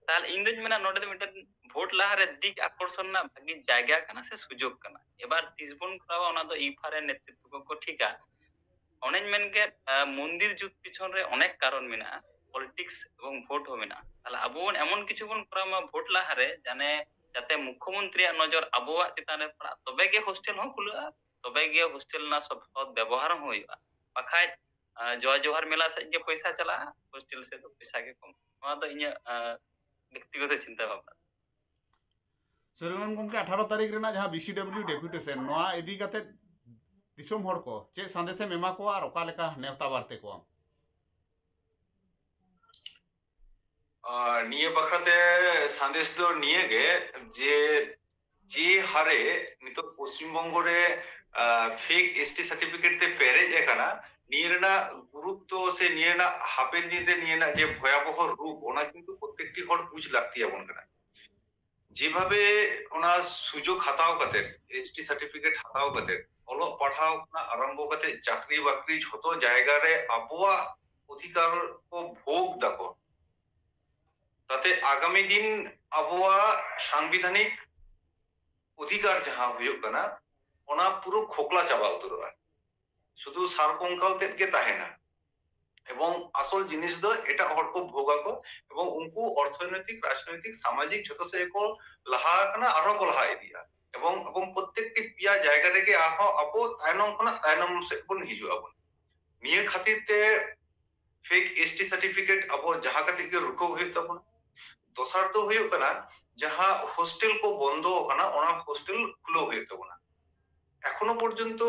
ᱛᱟᱦᱞᱮ ᱤᱧ ᱫᱩᱧ ᱢᱮᱱᱟ ᱱᱚᱰᱮ ᱫᱚ ᱢᱤᱫᱴᱮᱱ ᱵᱷᱳᱴ ᱞᱟᱦᱟᱨᱮ ᱫᱤᱠ ᱟᱠᱚᱨᱥᱚᱱ ᱨᱮᱱᱟᱜ ᱵᱷᱟᱜᱤ ᱡᱟᱭᱜᱟ ᱠᱟᱱᱟ ᱥᱮ ᱥᱩᱡᱳᱜᱽ ᱠᱟᱱᱟ᱾ ᱮᱵᱟᱨ ᱛᱤᱥ ᱵᱚᱱ ᱠᱚᱨᱟᱣᱟ ᱚᱱᱟ ᱫᱚ ᱤᱭᱩᱯᱷᱟ ᱨᱮ ᱱᱮᱛᱨᱤᱛᱵ ᱠᱚ ᱴᱷᱤᱠᱟ᱾ ᱚᱱᱮᱧ ᱢᱮᱱ ᱠᱮᱫ ᱢᱚᱱᱫᱤᱨ ᱡᱩᱛ ᱯᱤᱪᱷᱚᱱ ᱨᱮ ᱚᱱᱮᱠ ᱠᱟᱨᱚᱱ ᱢᱮᱱᱟᱜᱼᱟ, ᱯᱚᱞᱤᱴᱤᱠᱥ ᱮᱵᱚᱝ ᱵᱷᱳᱴ ᱦᱚᱸ ᱢᱮᱱᱟᱜᱼᱟ᱾ ᱛᱟᱦᱞᱮ ᱟᱵᱚ ᱵᱚᱱ ᱮᱢᱚᱱ ᱠᱤᱪᱷᱩ ᱵᱚᱱ ᱠᱚᱨᱟᱣ ᱢᱟ ᱵᱷᱳᱴ ᱞᱟᱦᱟᱨᱮ ᱡᱟᱱᱮ ᱡᱟᱛᱮ ᱢᱩᱠᱷᱭᱚᱢᱚᱱᱛᱨᱤᱭᱟᱜ ᱱᱚᱡᱚᱨ ᱟᱵᱚᱣᱟᱜ ᱪᱮᱛᱟᱱ ᱨᱮ ᱯᱟᱲᱟᱜ, ᱛᱚᱵᱮ ᱜᱮ ᱦᱳᱥᱴᱮᱞ ᱦᱚᱸ ᱠᱷᱩᱞᱟᱹᱜᱼᱟ, ᱛᱚᱵᱮ ᱜᱮ ᱦᱳᱥᱴᱮᱞ ᱨᱮᱱᱟᱜ ᱥᱚᱫ ᱵᱮᱵᱚᱦᱟᱨ ᱦᱚᱸ ᱦᱩᱭᱩᱜᱼᱟ᱾ ᱵᱟᱠᱷᱟᱡ ᱡᱚᱦᱟᱨ ᱡᱚᱦᱟᱨ ᱢᱮᱞᱟ ᱥᱮᱫ ᱜᱮ ᱯᱚᱭᱥᱟ ᱪᱟᱞᱟᱜᱼᱟ, ᱦᱳᱥᱴᱮᱞ ᱥᱮᱫ ᱫᱚ ᱯᱚᱭᱥᱟ ᱜᱮ ᱠᱚᱢ᱾ ᱱᱚᱣᱟ ᱫᱚ ᱤᱧᱟᱹᱜ ᱵᱮᱠᱛᱤᱜᱚᱛᱚ ᱪᱤᱱᱛᱟᱹ ᱵᱷᱟᱵᱽᱱᱟ᱾ ᱥᱩᱨᱮᱱ ᱜᱚᱢᱠᱮ, ᱟᱴᱷᱟᱨᱚ ᱛᱟᱹᱨᱤᱠᱷ ᱨᱮᱱᱟᱜ ᱡᱟᱦᱟᱸ ᱵᱤᱥᱤᱰᱟᱵᱞᱤᱭᱩ ᱰᱮᱯᱩᱴᱮᱥᱚᱱ, ᱱᱚᱣᱟ ᱤᱫᱤ ᱠᱟᱛᱮ ᱫᱤᱥᱚᱢ ᱦᱚᱲ ᱠᱚ ᱪᱮᱫ ᱥᱟᱸᱫᱮᱥᱮᱢ ᱮᱢᱟ ᱠᱚᱣᱟ ᱟᱨ ᱚᱠᱟ ᱞᱮᱠᱟ ᱱᱮᱣᱛᱟ ᱵᱟᱨᱛᱮ ᱠᱚᱣᱟᱢ? ᱱᱤᱭᱟᱹ ᱵᱟᱠᱷᱨᱟᱛᱮ ᱥᱟᱸᱫᱮᱥ ᱫᱚ ᱱᱤᱭᱟᱹ ᱜᱮ ᱡᱮ, ᱡᱮ ᱦᱟᱨᱮ ᱱᱤᱛᱚᱜ ᱯᱚᱥᱪᱤᱢ ᱵᱚᱝᱜᱚ ᱨᱮ ᱯᱷᱮᱠ ᱮᱥᱴᱤ ᱥᱟᱨᱴᱤᱯᱷᱤᱠᱮᱴ ᱛᱮ ᱯᱮᱨᱮᱡ ᱟᱠᱟᱱᱟ, ᱱᱤᱭᱟᱹ ᱨᱮᱱᱟᱜ ᱜᱩᱨᱩᱛᱛᱚ ᱥᱮ ᱱᱤᱭᱟᱹ ᱨᱮᱱᱟᱜ ᱦᱟᱯᱮᱱ ᱫᱤᱱ ᱨᱮ ᱱᱤᱭᱟᱹ ᱨᱮᱱᱟᱜ ᱡᱮ ᱵᱷᱚᱭᱟᱵᱚᱦᱚ ᱨᱩᱯ, ᱚᱱᱟ ᱠᱤᱱᱛᱩ ᱯᱨᱚᱛᱮᱠᱴᱤ ᱦᱚᱲ ᱵᱩᱡᱽ ᱞᱟᱹᱠᱛᱤ ᱟᱵᱚᱱ ᱠᱟᱱᱟ᱾ ᱡᱮᱵᱷᱟᱵᱮ ᱚᱱᱟ ᱥᱩᱡᱳᱜᱽ ᱦᱟᱛᱟᱣ ᱠᱟᱛᱮ, ᱮᱥᱴᱤ ᱥᱟᱨᱴᱤᱯᱷᱤᱠᱮᱴ ᱦᱟᱛᱟᱣ ᱠᱟᱛᱮ ᱚᱞᱚᱜ ᱯᱟᱲᱦᱟᱣ ᱠᱷᱚᱱᱟᱜ ᱟᱨᱟᱢᱵᱷᱚ ᱠᱟᱛᱮ ᱪᱟᱹᱠᱨᱤ ᱵᱟᱹᱠᱨᱤ ᱡᱷᱚᱛᱚ ᱡᱟᱭᱜᱟ ᱨᱮ ᱟᱵᱚᱣᱟᱜ ᱚᱫᱷᱤᱠᱟᱨ ᱠᱚ ᱵᱷᱳᱜᱽ ᱫᱟᱠᱚ, ᱛᱟᱛᱮ ᱟᱜᱟᱢᱤ ᱫᱤᱱ ᱟᱵᱚᱣᱟᱜ ᱥᱟᱝᱵᱤᱫᱷᱟᱱᱤᱠ ᱚᱫᱷᱤᱠᱟᱨ ᱡᱟᱦᱟᱸ ᱦᱩᱭᱩᱜ ᱠᱟᱱᱟ, ᱚᱱᱟ ᱯᱩᱨᱟᱹ ᱠᱷᱚᱠᱞᱟ ᱪᱟᱵᱟ ᱩᱛᱟᱹᱨᱚᱜᱼᱟ, ᱥᱩᱫᱷᱩ ᱥᱟᱨ ᱠᱚᱝᱠᱟᱞ ᱛᱮᱫ ᱜᱮ ᱛᱟᱦᱮᱱᱟ᱾ ᱮᱵᱚᱝ ᱟᱥᱚᱞ ᱡᱤᱱᱤᱥ ᱫᱚ ᱮᱴᱟᱜ ᱦᱚᱲ ᱠᱚ ᱵᱷᱳᱜᱽ ᱟᱠᱚ, ᱮᱵᱚᱝ ᱩᱱᱠᱩ ᱚᱨᱛᱷᱚᱱᱳᱭᱛᱤᱠ, ᱨᱟᱡᱽᱱᱳᱭᱛᱤᱠ, ᱥᱟᱢᱟᱡᱤᱠ ᱡᱷᱚᱛᱚ ᱥᱮᱫ ᱠᱚ ᱞᱟᱦᱟ ᱟᱠᱟᱱᱟ, ᱟᱨᱦᱚᱸ ᱠᱚ ᱞᱟᱦᱟ ᱤᱫᱤᱜᱼᱟ᱾ ᱮᱵᱚᱝ ᱮᱵᱚᱝ ᱯᱨᱚᱛᱮᱠᱴᱤ ᱯᱮᱭᱟ ᱡᱟᱭᱜᱟ ᱨᱮᱜᱮ ᱟᱨᱦᱚᱸ ᱟᱵᱚ ᱛᱟᱭᱱᱚᱢ ᱠᱷᱚᱱᱟᱜ ᱛᱟᱭᱱᱚᱢ ᱥᱮᱫ ᱵᱚᱱ ᱦᱤᱡᱩᱜ ᱟᱵᱚᱱ᱾ ᱱᱤᱭᱟᱹ ᱠᱷᱟᱹᱛᱤᱨ ᱛᱮ ᱯᱷᱮᱠ ᱮᱥᱴᱤ ᱥᱟᱨᱴᱤᱯᱷᱤᱠᱮᱴ ᱟᱵᱚ ᱡᱟᱦᱟᱸ ᱠᱟᱛᱮ ᱜᱮ ᱨᱩᱠᱷᱟᱹᱣ ᱦᱩᱭᱩᱜ ᱛᱟᱵᱚᱱᱟ᱾ ᱫᱚᱥᱟᱨ ᱫᱚ ᱦᱩᱭᱩᱜ ᱠᱟᱱᱟ, ᱡᱟᱦᱟᱸ ᱦᱳᱥᱴᱮᱞ ᱠᱚ ᱵᱚᱱᱫᱚ ᱟᱠᱟᱱᱟ, ᱚᱱᱟ ᱦᱳᱥᱴᱮᱞ ᱠᱷᱩᱞᱟᱹᱣ ᱦᱩᱭᱩᱜ ᱛᱟᱵᱚᱱᱟ᱾ ᱮᱠᱷᱚᱱᱳ ᱯᱚᱨᱡᱚᱱᱛᱚ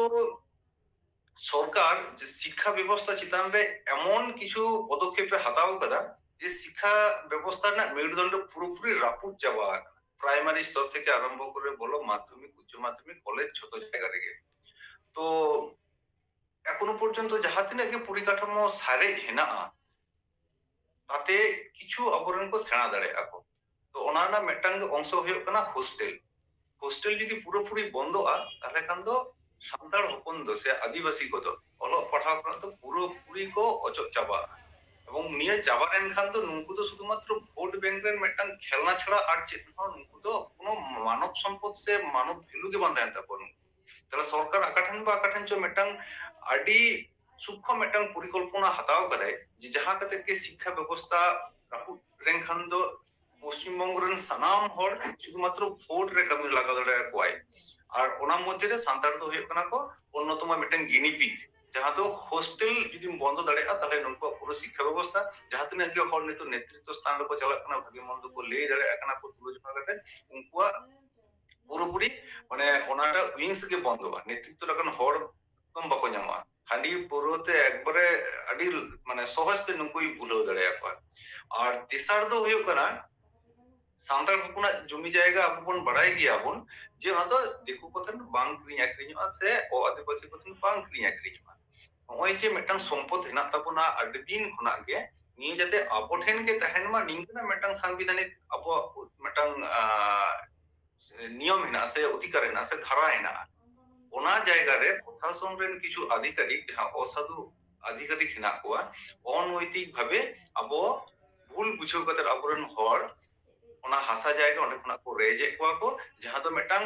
ᱥᱚᱨᱠᱟᱨ ᱡᱮ ᱥᱤᱠᱠᱷᱟ ᱵᱮᱵᱚᱥᱛᱷᱟ ᱪᱮᱛᱟᱱ ᱨᱮ ᱮᱢᱚᱱ ᱠᱤᱪᱷᱩ ᱯᱚᱫᱚᱠᱷᱮᱯ ᱮ ᱦᱟᱛᱟᱣ ᱠᱟᱫᱟ ᱡᱮ ᱥᱤᱠᱠᱷᱟ ᱵᱮᱵᱚᱥᱛᱷᱟ ᱨᱮᱱᱟᱜ ᱢᱮᱨᱩᱫᱚᱱᱰᱚ ᱯᱩᱨᱟᱹᱯᱩᱨᱤ ᱨᱟᱹᱯᱩᱫ ᱪᱟᱵᱟ ᱟᱠᱟᱱᱟ᱾ ᱯᱨᱟᱭᱢᱟᱨᱤ ᱥᱛᱚᱨ ᱛᱷᱮᱠᱮ ᱟᱨᱟᱢᱵᱷᱚ ᱠᱚᱨᱮ ᱵᱚᱞᱚ, ᱢᱟᱫᱽᱫᱷᱚᱢᱤᱠ, ᱩᱪᱪᱚ ᱢᱟᱫᱽᱫᱷᱚᱢᱤᱠ, ᱠᱚᱞᱮᱡᱽ, ᱡᱷᱚᱛᱚ ᱡᱟᱭᱜᱟ ᱨᱮᱜᱮ᱾ ᱛᱚ ᱮᱠᱷᱚᱱᱳ ᱯᱚᱨᱡᱚᱱᱛᱚ ᱡᱟᱦᱟᱸ ᱛᱤᱱᱟᱹᱜ ᱜᱮ ᱯᱚᱨᱤᱠᱟᱴᱷᱟᱢᱳ ᱥᱟᱨᱮᱡ ᱦᱮᱱᱟᱜᱼᱟ, ᱛᱟᱛᱮ ᱠᱤᱪᱷᱩ ᱟᱵᱚᱨᱮᱱ ᱠᱚ ᱥᱮᱬᱟ ᱫᱟᱲᱮᱭᱟᱜᱼᱟ ᱠᱚ᱾ ᱛᱚ ᱚᱱᱟ ᱨᱮᱱᱟᱜ ᱢᱤᱫᱴᱟᱝ ᱜᱮ ᱚᱝᱥᱚ ᱦᱩᱭᱩᱜ ᱠᱟᱱᱟ ᱦᱳᱥᱴᱮᱞ᱾ ᱦᱳᱥᱴᱮᱞ ᱡᱩᱫᱤ ᱯᱩᱨᱟᱹᱯᱩᱨᱤ ᱵᱚᱱᱫᱚᱜᱼᱟ, ᱛᱟᱦᱚᱞᱮ ᱠᱷᱟᱱ ᱫᱚ ᱥᱟᱱᱛᱟᱲ ᱦᱚᱯᱚᱱ ᱫᱚ ᱥᱮ ᱟᱹᱫᱤᱵᱟᱹᱥᱤ ᱠᱚᱫᱚ ᱚᱞᱚᱜ ᱯᱟᱲᱦᱟᱣ ᱠᱷᱚᱱᱟᱜ ᱫᱚ ᱯᱩᱨᱟᱹᱯᱩᱨᱤ ᱠᱚ ᱚᱪᱚᱜ ᱪᱟᱵᱟᱜᱼᱟ᱾ ᱮᱵᱚᱝ ᱱᱤᱭᱟᱹ ᱪᱟᱵᱟ ᱞᱮᱱᱠᱷᱟᱱ ᱫᱚ ᱱᱩᱠᱩ ᱫᱚ ᱥᱩᱫᱷᱩᱢᱟᱛᱨᱚ ᱵᱷᱳᱴ ᱵᱮᱝᱠ ᱨᱮᱱ ᱢᱤᱫᱴᱟᱝ ᱠᱷᱮᱞᱱᱟ ᱪᱷᱟᱲᱟ ᱟᱨ ᱪᱮᱫ ᱦᱚᱸ ᱱᱩᱠᱩ ᱫᱚ ᱠᱳᱱᱳ ᱢᱟᱱᱚᱵ ᱥᱚᱢᱯᱚᱫ ᱥᱮ ᱢᱟᱱᱚᱵ ᱵᱷᱮᱞᱩ ᱜᱮ ᱵᱟᱝ ᱛᱟᱦᱮᱱ ᱛᱟᱠᱚᱣᱟ᱾ ᱛᱟᱦᱞᱮ ᱥᱚᱨᱠᱟᱨ ᱚᱠᱟ ᱴᱷᱮᱱ ᱵᱟ ᱚᱠᱟ ᱴᱷᱮᱱ ᱪᱚ ᱢᱤᱫᱴᱟᱝ ᱟᱹᱰᱤ ᱥᱩᱠᱠᱷᱚ ᱢᱤᱫᱴᱟᱝ ᱯᱚᱨᱤᱠᱚᱞᱯᱚᱱᱟ ᱦᱟᱛᱟᱣ ᱠᱟᱫᱟᱭ ᱡᱮ ᱡᱟᱦᱟᱸ ᱠᱟᱛᱮ ᱜᱮ ᱥᱤᱠᱠᱷᱟ ᱵᱮᱵᱚᱥᱛᱷᱟ ᱨᱟᱹᱯᱩᱫ ᱞᱮᱱᱠᱷᱟᱱ ᱫᱚ ᱯᱚᱥᱪᱤᱢ ᱵᱚᱝᱜᱚ ᱨᱮᱱ ᱥᱟᱱᱟᱢ ᱦᱚᱲ ᱥᱩᱫᱷᱩᱢᱟᱛᱨᱚ ᱵᱷᱳᱴ ᱨᱮ ᱠᱟᱹᱢᱤ ᱞᱟᱜᱟᱣ ᱫᱟᱲᱮᱭᱟᱠᱚᱣᱟᱭ᱾ ᱟᱨ ᱚᱱᱟ ᱢᱚᱫᱽᱫᱷᱮ ᱨᱮ ᱥᱟᱱᱛᱟᱲ ᱫᱚ ᱦᱩᱭᱩᱜ ᱠᱟᱱᱟ ᱠᱚ ᱚᱱᱱᱚᱛᱚᱢ ᱢᱤᱫᱴᱟᱝ ᱜᱤᱱᱤ ᱯᱤᱜ, ᱡᱟᱦᱟᱸ ᱫᱚ ᱦᱳᱥᱴᱮᱞ ᱡᱩᱫᱤᱢ ᱵᱚᱱᱫᱚ ᱫᱟᱲᱮᱭᱟᱜᱼᱟ, ᱛᱟᱦᱞᱮ ᱱᱩᱠᱩᱣᱟᱜ ᱯᱩᱨᱟᱹ ᱥᱤᱠᱠᱷᱟ ᱵᱮᱵᱚᱥᱛᱷᱟ, ᱡᱟᱦᱟᱸ ᱛᱤᱱᱟᱹᱜ ᱜᱮ ᱦᱚᱲ ᱱᱤᱛᱚᱜ ᱱᱮᱛᱨᱤᱛᱛᱚ ᱥᱛᱷᱟᱱ ᱨᱮᱠᱚ ᱪᱟᱞᱟᱜ ᱠᱟᱱᱟ, ᱵᱷᱟᱜᱮ ᱢᱚᱱᱫᱚ ᱠᱚ ᱞᱟᱹᱭ ᱫᱟᱲᱮᱭᱟᱜ ᱠᱟᱱᱟ ᱠᱚ, ᱛᱩᱞᱟᱹᱡᱚᱠᱷᱟ ᱠᱟᱛᱮ ᱩᱱᱠᱩᱣᱟᱜ ᱯᱩᱨᱟᱹᱯᱩᱨᱤ ᱢᱟᱱᱮ ᱚᱱᱟᱴᱟᱜ ᱣᱤᱝᱥ ᱜᱮ ᱵᱚᱱᱫᱚᱜᱼᱟ, ᱱᱮᱛᱨᱤᱛᱛᱚ ᱞᱮᱠᱟᱱ ᱦᱚᱲ ᱮᱠᱫᱚᱢ ᱵᱟᱠᱚ ᱧᱟᱢᱚᱜᱼᱟ᱾ ᱦᱟᱺᱰᱤ ᱯᱟᱹᱣᱨᱟᱹ ᱛᱮ ᱮᱠᱵᱟᱨᱮ ᱟᱹᱰᱤ ᱢᱟᱱᱮ ᱥᱚᱦᱚᱡ ᱛᱮ ᱱᱩᱠᱩᱭ ᱵᱷᱩᱞᱟᱹᱣ ᱫᱟᱲᱮᱭᱟᱠᱚᱣᱟ᱾ ᱟᱨ ᱛᱮᱥᱟᱨ ᱫᱚ ᱦᱩᱭᱩᱜ ᱠᱟᱱᱟ, ᱥᱟᱱᱛᱟᱲ ᱦᱚᱯᱚᱱᱟᱜ ᱡᱚᱢᱤ ᱡᱟᱭᱜᱟ ᱟᱵᱚ ᱵᱚᱱ ᱵᱟᱲᱟᱭ ᱜᱮᱭᱟᱵᱚᱱ ᱡᱮ ᱚᱱᱟ ᱫᱚ ᱫᱤᱠᱩ ᱠᱚᱴᱷᱮᱱ ᱵᱟᱝ ᱠᱤᱨᱤᱧ ᱟᱹᱠᱷᱨᱤᱧᱚᱜᱼᱟ ᱥᱮ ᱚ ᱟᱹᱫᱤᱵᱟᱹᱥᱤ ᱠᱚᱴᱷᱮᱱ ᱵᱟᱝ ᱠᱤᱨᱤᱧ ᱟᱹᱠᱷᱨᱤᱧᱚᱜᱼᱟ᱾ ᱱᱚᱜᱼᱚᱭ ᱡᱮ ᱢᱤᱫᱴᱟᱝ ᱥᱚᱢᱯᱚᱫ ᱦᱮᱱᱟᱜ ᱛᱟᱵᱚᱱᱟ ᱟᱹᱰᱤ ᱫᱤᱱ ᱠᱷᱚᱱᱟᱜ ᱜᱮ, ᱱᱤᱭᱟᱹ ᱡᱟᱛᱮ ᱟᱵᱚ ᱴᱷᱮᱱ ᱜᱮ ᱛᱟᱦᱮᱱ ᱢᱟ, ᱱᱤᱝᱠᱟᱹᱱᱟᱜ ᱢᱤᱫᱴᱟᱝ ᱥᱟᱝᱵᱤᱫᱷᱟᱱᱤᱠ ᱟᱵᱚᱣᱟᱜ ᱢᱤᱫᱴᱟᱝ, ᱟᱸ, ᱱᱤᱭᱚᱢ ᱦᱮᱱᱟᱜᱼᱟ ᱥᱮ ᱚᱫᱷᱤᱠᱟᱨ ᱦᱮᱱᱟᱜᱼᱟ ᱥᱮ ᱫᱷᱟᱨᱟ ᱦᱮᱱᱟᱜᱼᱟ, ᱚᱱᱟ ᱡᱟᱭᱜᱟ ᱨᱮ ᱯᱨᱚᱥᱟᱥᱚᱱ ᱨᱮᱱ ᱠᱤᱪᱷᱩ ᱟᱫᱷᱤᱠᱟᱨᱤᱠ, ᱡᱟᱦᱟᱸ ᱚᱥᱟᱫᱷᱩ ᱟᱫᱷᱤᱠᱟᱨᱤᱠ ᱦᱮᱱᱟᱜ ᱠᱚᱣᱟ, ᱚᱱᱚᱭᱛᱤᱠ ᱵᱷᱟᱵᱮ ᱟᱵᱚ ᱵᱷᱩᱞ ᱵᱩᱡᱷᱟᱹᱣ ᱠᱟᱛᱮ ᱟᱵᱚᱨᱮᱱ ᱦᱚᱲ ᱚᱱᱟ ᱦᱟᱥᱟ ᱡᱟᱭᱜᱟ ᱚᱸᱰᱮ ᱠᱷᱚᱱᱟᱜ ᱠᱚ ᱨᱮᱡᱮᱫ ᱠᱚᱣᱟ ᱠᱚ, ᱡᱟᱦᱟᱸ ᱫᱚ ᱢᱤᱫᱴᱟᱝ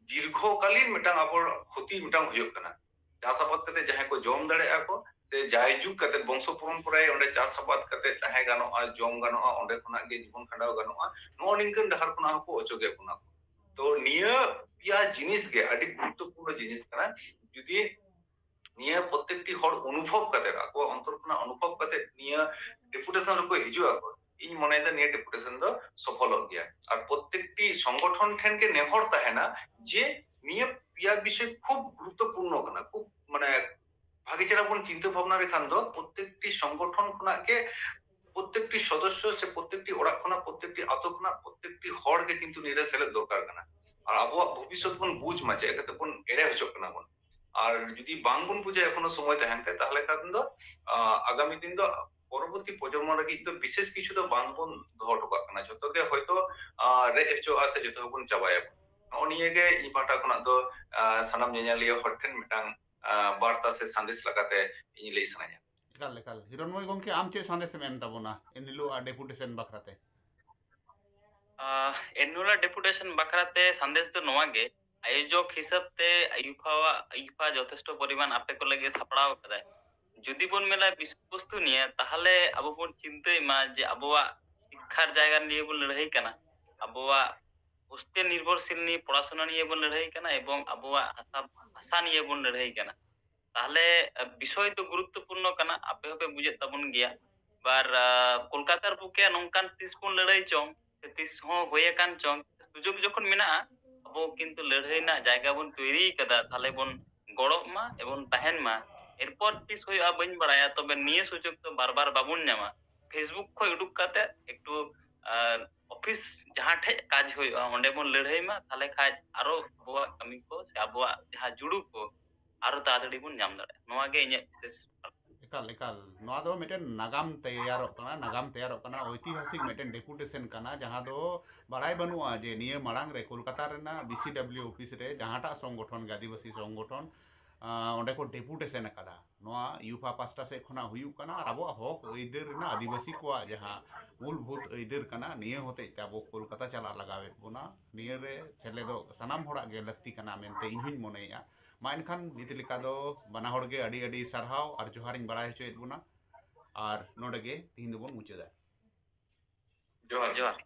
ᱫᱤᱨᱜᱷᱚᱠᱟᱞᱤᱱ ᱢᱤᱫᱴᱟᱝ ᱟᱵᱚ ᱠᱷᱚᱛᱤ ᱢᱤᱫᱴᱟᱝ ᱦᱩᱭᱩᱜ ᱠᱟᱱᱟ᱾ ᱪᱟᱥ ᱟᱵᱟᱫ ᱠᱟᱛᱮ ᱡᱟᱦᱟᱸᱭ ᱠᱚ ᱡᱚᱢ ᱫᱟᱲᱮᱭᱟᱜᱼᱟ ᱠᱚ, ᱥᱮ ᱡᱟᱭᱡᱩᱜᱽ ᱠᱟᱛᱮ ᱵᱚᱝᱥᱚ ᱯᱚᱨᱚᱢᱯᱚᱨᱟᱭ ᱚᱸᱰᱮ ᱪᱟᱥ ᱟᱵᱟᱫ ᱠᱟᱛᱮ ᱛᱟᱦᱮᱸ ᱜᱟᱱᱚᱜᱼᱟ, ᱡᱚᱢ ᱜᱟᱱᱚᱜᱼᱟ, ᱚᱸᱰᱮ ᱠᱷᱚᱱᱟᱜ ᱜᱮ ᱡᱤᱵᱚᱱ ᱠᱷᱟᱸᱰᱟᱣ ᱜᱟᱱᱚᱜᱼᱟ, ᱱᱚᱜᱼᱚ ᱱᱤᱝᱠᱟᱹᱱ ᱰᱟᱦᱟᱨ ᱠᱷᱚᱱᱟᱜ ᱦᱚᱸᱠᱚ ᱚᱪᱚᱜᱮᱫ ᱵᱚᱱᱟ ᱠᱚ᱾ ᱛᱚ ᱱᱤᱭᱟᱹ ᱯᱮᱭᱟ ᱡᱤᱱᱤᱥ ᱜᱮ ᱟᱹᱰᱤ ᱜᱩᱨᱩᱛᱛᱚᱯᱩᱨᱱᱚ ᱡᱤᱱᱤᱥ ᱠᱟᱱᱟ᱾ ᱡᱩᱫᱤ ᱱᱤᱭᱟᱹ ᱯᱨᱚᱛᱮᱠᱴᱤ ᱦᱚᱲ ᱚᱱᱩᱵᱷᱚᱵ ᱠᱟᱛᱮ, ᱟᱠᱚᱣᱟᱜ ᱚᱱᱛᱚᱨ ᱠᱷᱚᱱᱟᱜ ᱚᱱᱩᱵᱷᱚᱵ ᱠᱟᱛᱮ ᱱᱤᱭᱟᱹ ᱰᱮᱯᱩᱴᱮᱥᱚᱱ ᱨᱮᱠᱚ ᱦᱤᱡᱩᱜ ᱟᱠᱚ, ᱤᱧ ᱢᱚᱱᱮᱭᱮᱫᱟ ᱱᱤᱭᱟᱹ ᱰᱮᱯᱩᱴᱮᱥᱚᱱ ᱫᱚ ᱥᱚᱯᱷᱚᱞᱚᱜ ᱜᱮᱭᱟ᱾ ᱟᱨ ᱯᱨᱚᱛᱮᱠᱴᱤ ᱥᱚᱝᱜᱚᱴᱷᱚᱱ ᱴᱷᱮᱱ ᱜᱮ ᱱᱮᱦᱚᱨ ᱛᱟᱦᱮᱱᱟ ᱡᱮ ᱱᱤᱭᱟᱹ ᱯᱮᱭᱟ ᱵᱤᱥᱚᱭ ᱠᱷᱩᱵ ᱜᱩᱨᱩᱛᱛᱚᱯᱩᱨᱱᱚ ᱠᱟᱱᱟ, ᱠᱷᱩᱵ ᱢᱟᱱᱮ ᱵᱷᱟᱜᱮ ᱪᱮᱦᱨᱟ ᱵᱚᱱ ᱪᱤᱱᱛᱟᱹ ᱵᱷᱟᱵᱽᱱᱟ ᱞᱮᱠᱷᱟᱱ ᱫᱚ ᱯᱨᱚᱛᱮᱠᱴᱤ ᱥᱚᱝᱜᱚᱴᱷᱚᱱ ᱠᱷᱚᱱᱟᱜ ᱜᱮ, ᱯᱨᱚᱛᱮᱠᱴᱤ ᱥᱚᱫᱚᱥᱥᱚ ᱥᱮ ᱯᱨᱚᱛᱮᱠᱴᱤ ᱚᱲᱟᱜ ᱠᱷᱚᱱᱟᱜ, ᱯᱨᱚᱛᱮᱠᱴᱤ ᱟᱛᱳ ᱠᱷᱚᱱᱟᱜ ᱯᱨᱚᱛᱮᱠᱴᱤ ᱦᱚᱲ ᱜᱮ ᱠᱤᱱᱛᱩ ᱱᱤᱭᱟᱹ ᱨᱮ ᱥᱮᱞᱮᱫ ᱫᱚᱨᱠᱟᱨ ᱠᱟᱱᱟ᱾ ᱟᱨ ᱟᱵᱚᱣᱟᱜ ᱵᱷᱚᱵᱤᱥᱥᱚᱛ ᱵᱚᱱ ᱵᱩᱡᱽ ᱢᱟ ᱪᱮᱫ ᱠᱟᱛᱮ ᱵᱚᱱ ᱮᱲᱮ ᱦᱚᱪᱚᱜ ᱠᱟᱱᱟ ᱵᱚᱱ᱾ ᱟᱨ ᱡᱩᱫᱤ ᱵᱟᱝ ᱵᱚᱱ ᱵᱩᱡᱟ ᱮᱠᱷᱚᱱᱳ ᱥᱚᱢᱚᱭ ᱛᱟᱦᱮᱱ ᱛᱮ, ᱛᱟᱦᱚᱞᱮ ᱠᱷᱟᱱ ᱫᱚ ᱟᱜᱟᱢᱤ ᱫᱤᱱ ᱫᱚ ᱯᱚᱨᱚᱵᱚᱨᱛᱤ ᱯᱨᱚᱡᱚᱱᱢᱚ ᱞᱟᱹᱜᱤᱫ ᱫᱚ ᱵᱤᱥᱮᱥ ᱠᱤᱪᱷᱩ ᱫᱚ ᱵᱟᱝ ᱵᱚᱱ ᱫᱚᱦᱚ ᱦᱚᱴᱚ ᱠᱟᱜ ᱠᱟᱱᱟ᱾ ᱡᱷᱚᱛᱚ ᱜᱮ ᱦᱚᱭᱛᱳ ᱨᱮᱡ ᱦᱚᱪᱚᱜᱼᱟ ᱥᱮ ᱡᱷᱚᱛᱚ ᱜᱮᱵᱚᱱ ᱪᱟᱵᱟᱭᱟ᱾ ᱱᱚᱜᱼᱚ ᱱᱤᱭᱟᱹ ᱜᱮ ᱤᱧ ᱯᱟᱦᱴᱟ ᱠᱷᱚᱱᱟᱜ ᱫᱚ ᱥᱟᱱᱟᱢ ᱧᱮᱧᱮᱞᱤᱭᱟᱹ ᱦᱚᱲ ᱴᱷᱮᱱ ᱢᱤᱫᱴᱟᱝ ᱵᱟᱨᱛᱟ ᱥᱮ ᱥᱟᱸᱫᱮᱥ ᱞᱮᱠᱟᱛᱮ ᱤᱧ ᱞᱟᱹᱭ ᱥᱟᱱᱟᱧᱟ᱾ ᱮᱠᱟᱞ ᱮᱠᱟᱞ᱾ ᱦᱤᱨᱚᱱᱢᱚᱭ ᱜᱚᱢᱠᱮ, ᱟᱢ ᱪᱮᱫ ᱥᱟᱸᱫᱮᱥ ᱮᱢ ᱮᱢ ᱛᱟᱵᱚᱱᱟ ᱮᱱ ᱦᱤᱞᱳᱜ ᱰᱮᱯᱩᱴᱮᱥᱚᱱ ᱵᱟᱠᱷᱨᱟᱛᱮ? ᱮᱱ ᱦᱤᱞᱳᱜ ᱰᱮᱯᱩᱴᱮᱥᱚᱱ ᱵᱟᱠᱷᱨᱟᱛᱮ ᱥᱟᱸᱫᱮᱥ ᱫᱚ ᱱᱚᱣᱟ ᱜᱮ, ᱟᱭᱳᱡᱚᱠ ᱦᱤᱥᱟᱹᱵ ᱛᱮ ᱟᱭᱩᱯᱷᱟᱣᱟᱜ ᱟᱭᱩᱯᱷᱟ ᱡᱚᱛᱷᱮᱥᱴᱚ ᱯᱚᱨᱤᱢᱟᱱ ᱟᱯᱮ ᱠᱚ ᱞᱟᱹᱜᱤᱫ ᱥᱟᱯᱲᱟᱣ ᱟᱠᱟᱫᱟᱭ᱾ ᱡᱩᱫᱤ ᱵᱚᱱ ᱢᱮᱱᱟ ᱵᱤᱥᱚᱭ ᱵᱚᱥᱛᱩ ᱱᱤᱭᱮ, ᱛᱟᱦᱚᱞᱮ ᱟᱵᱚ ᱵᱚᱱ ᱪᱤᱱᱛᱟᱹᱭ ᱢᱟ ᱡᱮ ᱟᱵᱚᱣᱟᱜ ᱥᱤᱠᱠᱷᱟᱨ ᱡᱟᱭᱜᱟ ᱱᱤᱭᱮ ᱵᱚᱱ ᱞᱟᱹᱲᱦᱟᱹᱭ ᱠᱟᱱᱟ, ᱟᱵᱚᱣᱟᱜ ᱦᱳᱥᱴᱮᱞ ᱱᱤᱨᱵᱷᱚᱨᱥᱤᱞ ᱱᱤᱭᱮ ᱯᱚᱲᱟᱥᱩᱱᱟ ᱱᱤᱭᱮ ᱵᱚᱱ ᱞᱟᱹᱲᱦᱟᱹᱭ ᱠᱟᱱᱟ, ᱮᱵᱚᱝ ᱟᱵᱚᱣᱟᱜ ᱦᱟᱥᱟ ᱵᱷᱟᱥᱟ ᱱᱤᱭᱮ ᱵᱚᱱ ᱞᱟᱹᱲᱦᱟᱹᱭ ᱠᱟᱱᱟ᱾ ᱛᱟᱦᱚᱞᱮ ᱵᱤᱥᱚᱭ ᱫᱚ ᱜᱩᱨᱩᱛᱛᱚᱯᱩᱨᱱᱚ ᱠᱟᱱᱟ, ᱟᱯᱮ ᱦᱚᱸᱯᱮ ᱵᱩᱡᱮᱫ ᱛᱟᱵᱚᱱ ᱜᱮᱭᱟ᱾ ᱟᱵᱟᱨ ᱠᱳᱞᱠᱟᱛᱟᱨ ᱵᱩᱠᱮ ᱱᱚᱝᱠᱟᱱ ᱛᱤᱥ ᱵᱚᱱ ᱞᱟᱹᱲᱦᱟᱹᱭ ᱪᱚᱝ, ᱥᱮ ᱛᱤᱥ ᱦᱚᱸ ᱦᱩᱭ ᱟᱠᱟᱱ ᱪᱚᱝ, ᱥᱩᱡᱳᱜᱽ ᱡᱚᱠᱷᱚᱱ ᱢᱮᱱᱟᱜᱼᱟ, ᱟᱵᱚ ᱠᱤᱱᱛᱩ ᱞᱟᱹᱲᱦᱟᱹᱭ ᱨᱮᱱᱟᱜ ᱡᱟᱭᱜᱟ ᱵᱚᱱ ᱛᱚᱭᱨᱤ ᱠᱟᱫᱟ, ᱛᱟᱦᱚᱞᱮ ᱵᱚᱱ ᱜᱚᱲᱚᱜ ᱢᱟ ᱮᱵᱚᱱ ᱛᱟᱦᱮᱱ ᱢᱟ᱾ ᱮᱨᱯᱚᱨ ᱛᱤᱥ ᱦᱩᱭᱩᱜᱼᱟ ᱵᱟᱹᱧ ᱵᱟᱲᱟᱭᱟ, ᱛᱚᱵᱮ ᱱᱤᱭᱟᱹ ᱥᱩᱡᱳᱜᱽ ᱫᱚ ᱵᱟᱨ ᱵᱟᱨ ᱵᱟᱵᱚᱱ ᱧᱟᱢᱟ᱾ ᱯᱷᱮᱥᱵᱩᱠ ᱠᱷᱚᱱ ᱩᱰᱩᱠ ᱠᱟᱛᱮ ᱮᱠᱴᱩ ᱚᱯᱷᱤᱥ ᱡᱟᱦᱟᱸ ᱴᱷᱮᱡ ᱠᱟᱡᱽ ᱦᱩᱭᱩᱜᱼᱟ ᱚᱸᱰᱮ ᱵᱚᱱ ᱞᱟᱹᱲᱦᱟᱹᱭ ᱢᱟ, ᱛᱟᱦᱚᱞᱮ ᱠᱷᱟᱡ ᱟᱨᱚ ᱟᱵᱚᱣᱟᱜ ᱠᱟᱹᱢᱤ ᱠᱚ ᱥᱮ ᱟᱵᱚᱣᱟᱜ ᱡᱟᱦᱟᱸ ᱡᱩᱲᱩ ᱠᱚ ᱟᱨᱚ ᱛᱟᱲᱟᱛᱟᱲᱤ ᱵᱚᱱ ᱧᱟᱢ ᱫᱟᱲᱮᱭᱟᱜᱼᱟ᱾ ᱱᱚᱣᱟ ᱜᱮ ᱤᱧᱟᱹᱜ ᱵᱤᱥᱮᱥ᱾ ᱮᱠᱟᱞ ᱮᱠᱟᱞ᱾ ᱱᱚᱣᱟ ᱫᱚ ᱢᱤᱫᱴᱮᱱ ᱱᱟᱜᱟᱢ ᱛᱮᱭᱟᱨᱚᱜ ᱠᱟᱱᱟ, ᱱᱟᱜᱟᱢ ᱛᱮᱭᱟᱨᱚᱜ ᱠᱟᱱᱟ, ᱳᱭᱛᱤᱦᱟᱥᱤᱠ ᱢᱤᱫᱴᱮᱱ ᱰᱮᱯᱩᱴᱮᱥᱚᱱ ᱠᱟᱱᱟ, ᱡᱟᱦᱟᱸ ᱫᱚ ᱵᱟᱲᱟᱭ ᱵᱟᱹᱱᱩᱜᱼᱟ ᱡᱮ ᱱᱤᱭᱟᱹ ᱢᱟᱲᱟᱝ ᱨᱮ ᱠᱳᱞᱠᱟᱛᱟ ᱨᱮᱱᱟᱜ ᱵᱤ ᱥᱤ ᱰᱟᱵᱽᱞᱤᱭᱩ ᱚᱯᱷᱤᱥ ᱨᱮ ᱡᱟᱦᱟᱸᱴᱟᱜ ᱥᱚᱝᱜᱚᱴᱷᱚᱱ ᱜᱮ, ᱟᱹᱫᱤᱵᱟᱹᱥᱤ ᱥᱚᱝᱜᱚᱴᱷᱚᱱ, ᱟᱸ, ᱚᱸᱰᱮ ᱠᱚ ᱰᱮᱯᱩᱴᱮᱥᱚᱱ ᱟᱠᱟᱫᱟ᱾ ᱱᱚᱣᱟ ᱭᱩᱯᱷᱟ ᱯᱟᱥᱴᱟ ᱥᱮᱫ ᱠᱷᱚᱱᱟᱜ ᱦᱩᱭᱩᱜ ᱠᱟᱱᱟ᱾ ᱟᱨ ᱟᱵᱚᱣᱟᱜ ᱦᱚᱠ ᱟᱹᱭᱫᱟᱹᱨ ᱨᱮᱱᱟᱜ, ᱟᱹᱫᱤᱵᱟᱹᱥᱤ ᱠᱚᱣᱟᱜ ᱡᱟᱦᱟᱸ ᱢᱩᱞᱵᱷᱩᱛ ᱟᱹᱭᱫᱟᱹᱨ ᱠᱟᱱᱟ, ᱱᱤᱭᱟᱹ ᱦᱚᱛᱮᱡ ᱛᱮ ᱟᱵᱚ ᱠᱳᱞᱠᱟᱛᱟ ᱪᱟᱞᱟᱜ ᱞᱟᱜᱟᱣᱮᱫ ᱵᱚᱱᱟ᱾ ᱱᱤᱭᱟᱹ ᱨᱮ ᱥᱮᱞᱮᱫᱚᱜ ᱥᱟᱱᱟᱢ ᱦᱚᱲᱟᱜ ᱜᱮ ᱞᱟᱹᱠᱛᱤ ᱠᱟᱱᱟ ᱢᱮᱱᱛᱮ ᱤᱧ ᱦᱚᱧ ᱢᱚᱱᱮᱭᱮᱫᱼᱟ᱾ ᱢᱟ ᱮᱱᱠᱷᱟᱱ ᱱᱤᱛ ᱞᱮᱠᱟ ᱫᱚ ᱵᱟᱱᱟ ᱦᱚᱲ ᱜᱮ ᱟᱹᱰᱤ ᱟᱹᱰᱤ ᱥᱟᱨᱦᱟᱣ ᱟᱨ ᱡᱚᱦᱟᱨᱤᱧ ᱵᱟᱲᱟᱭ ᱦᱚᱪᱚᱭᱮᱫ ᱵᱚᱱᱟ᱾ ᱟᱨ ᱱᱚᱰᱮ ᱜᱮ ᱛᱤᱦᱤᱧ ᱫᱚᱵᱚᱱ ᱢᱩᱪᱟᱹᱫᱟ᱾ ᱡᱚᱦᱟᱨ᱾ ᱡᱚᱦᱟᱨ᱾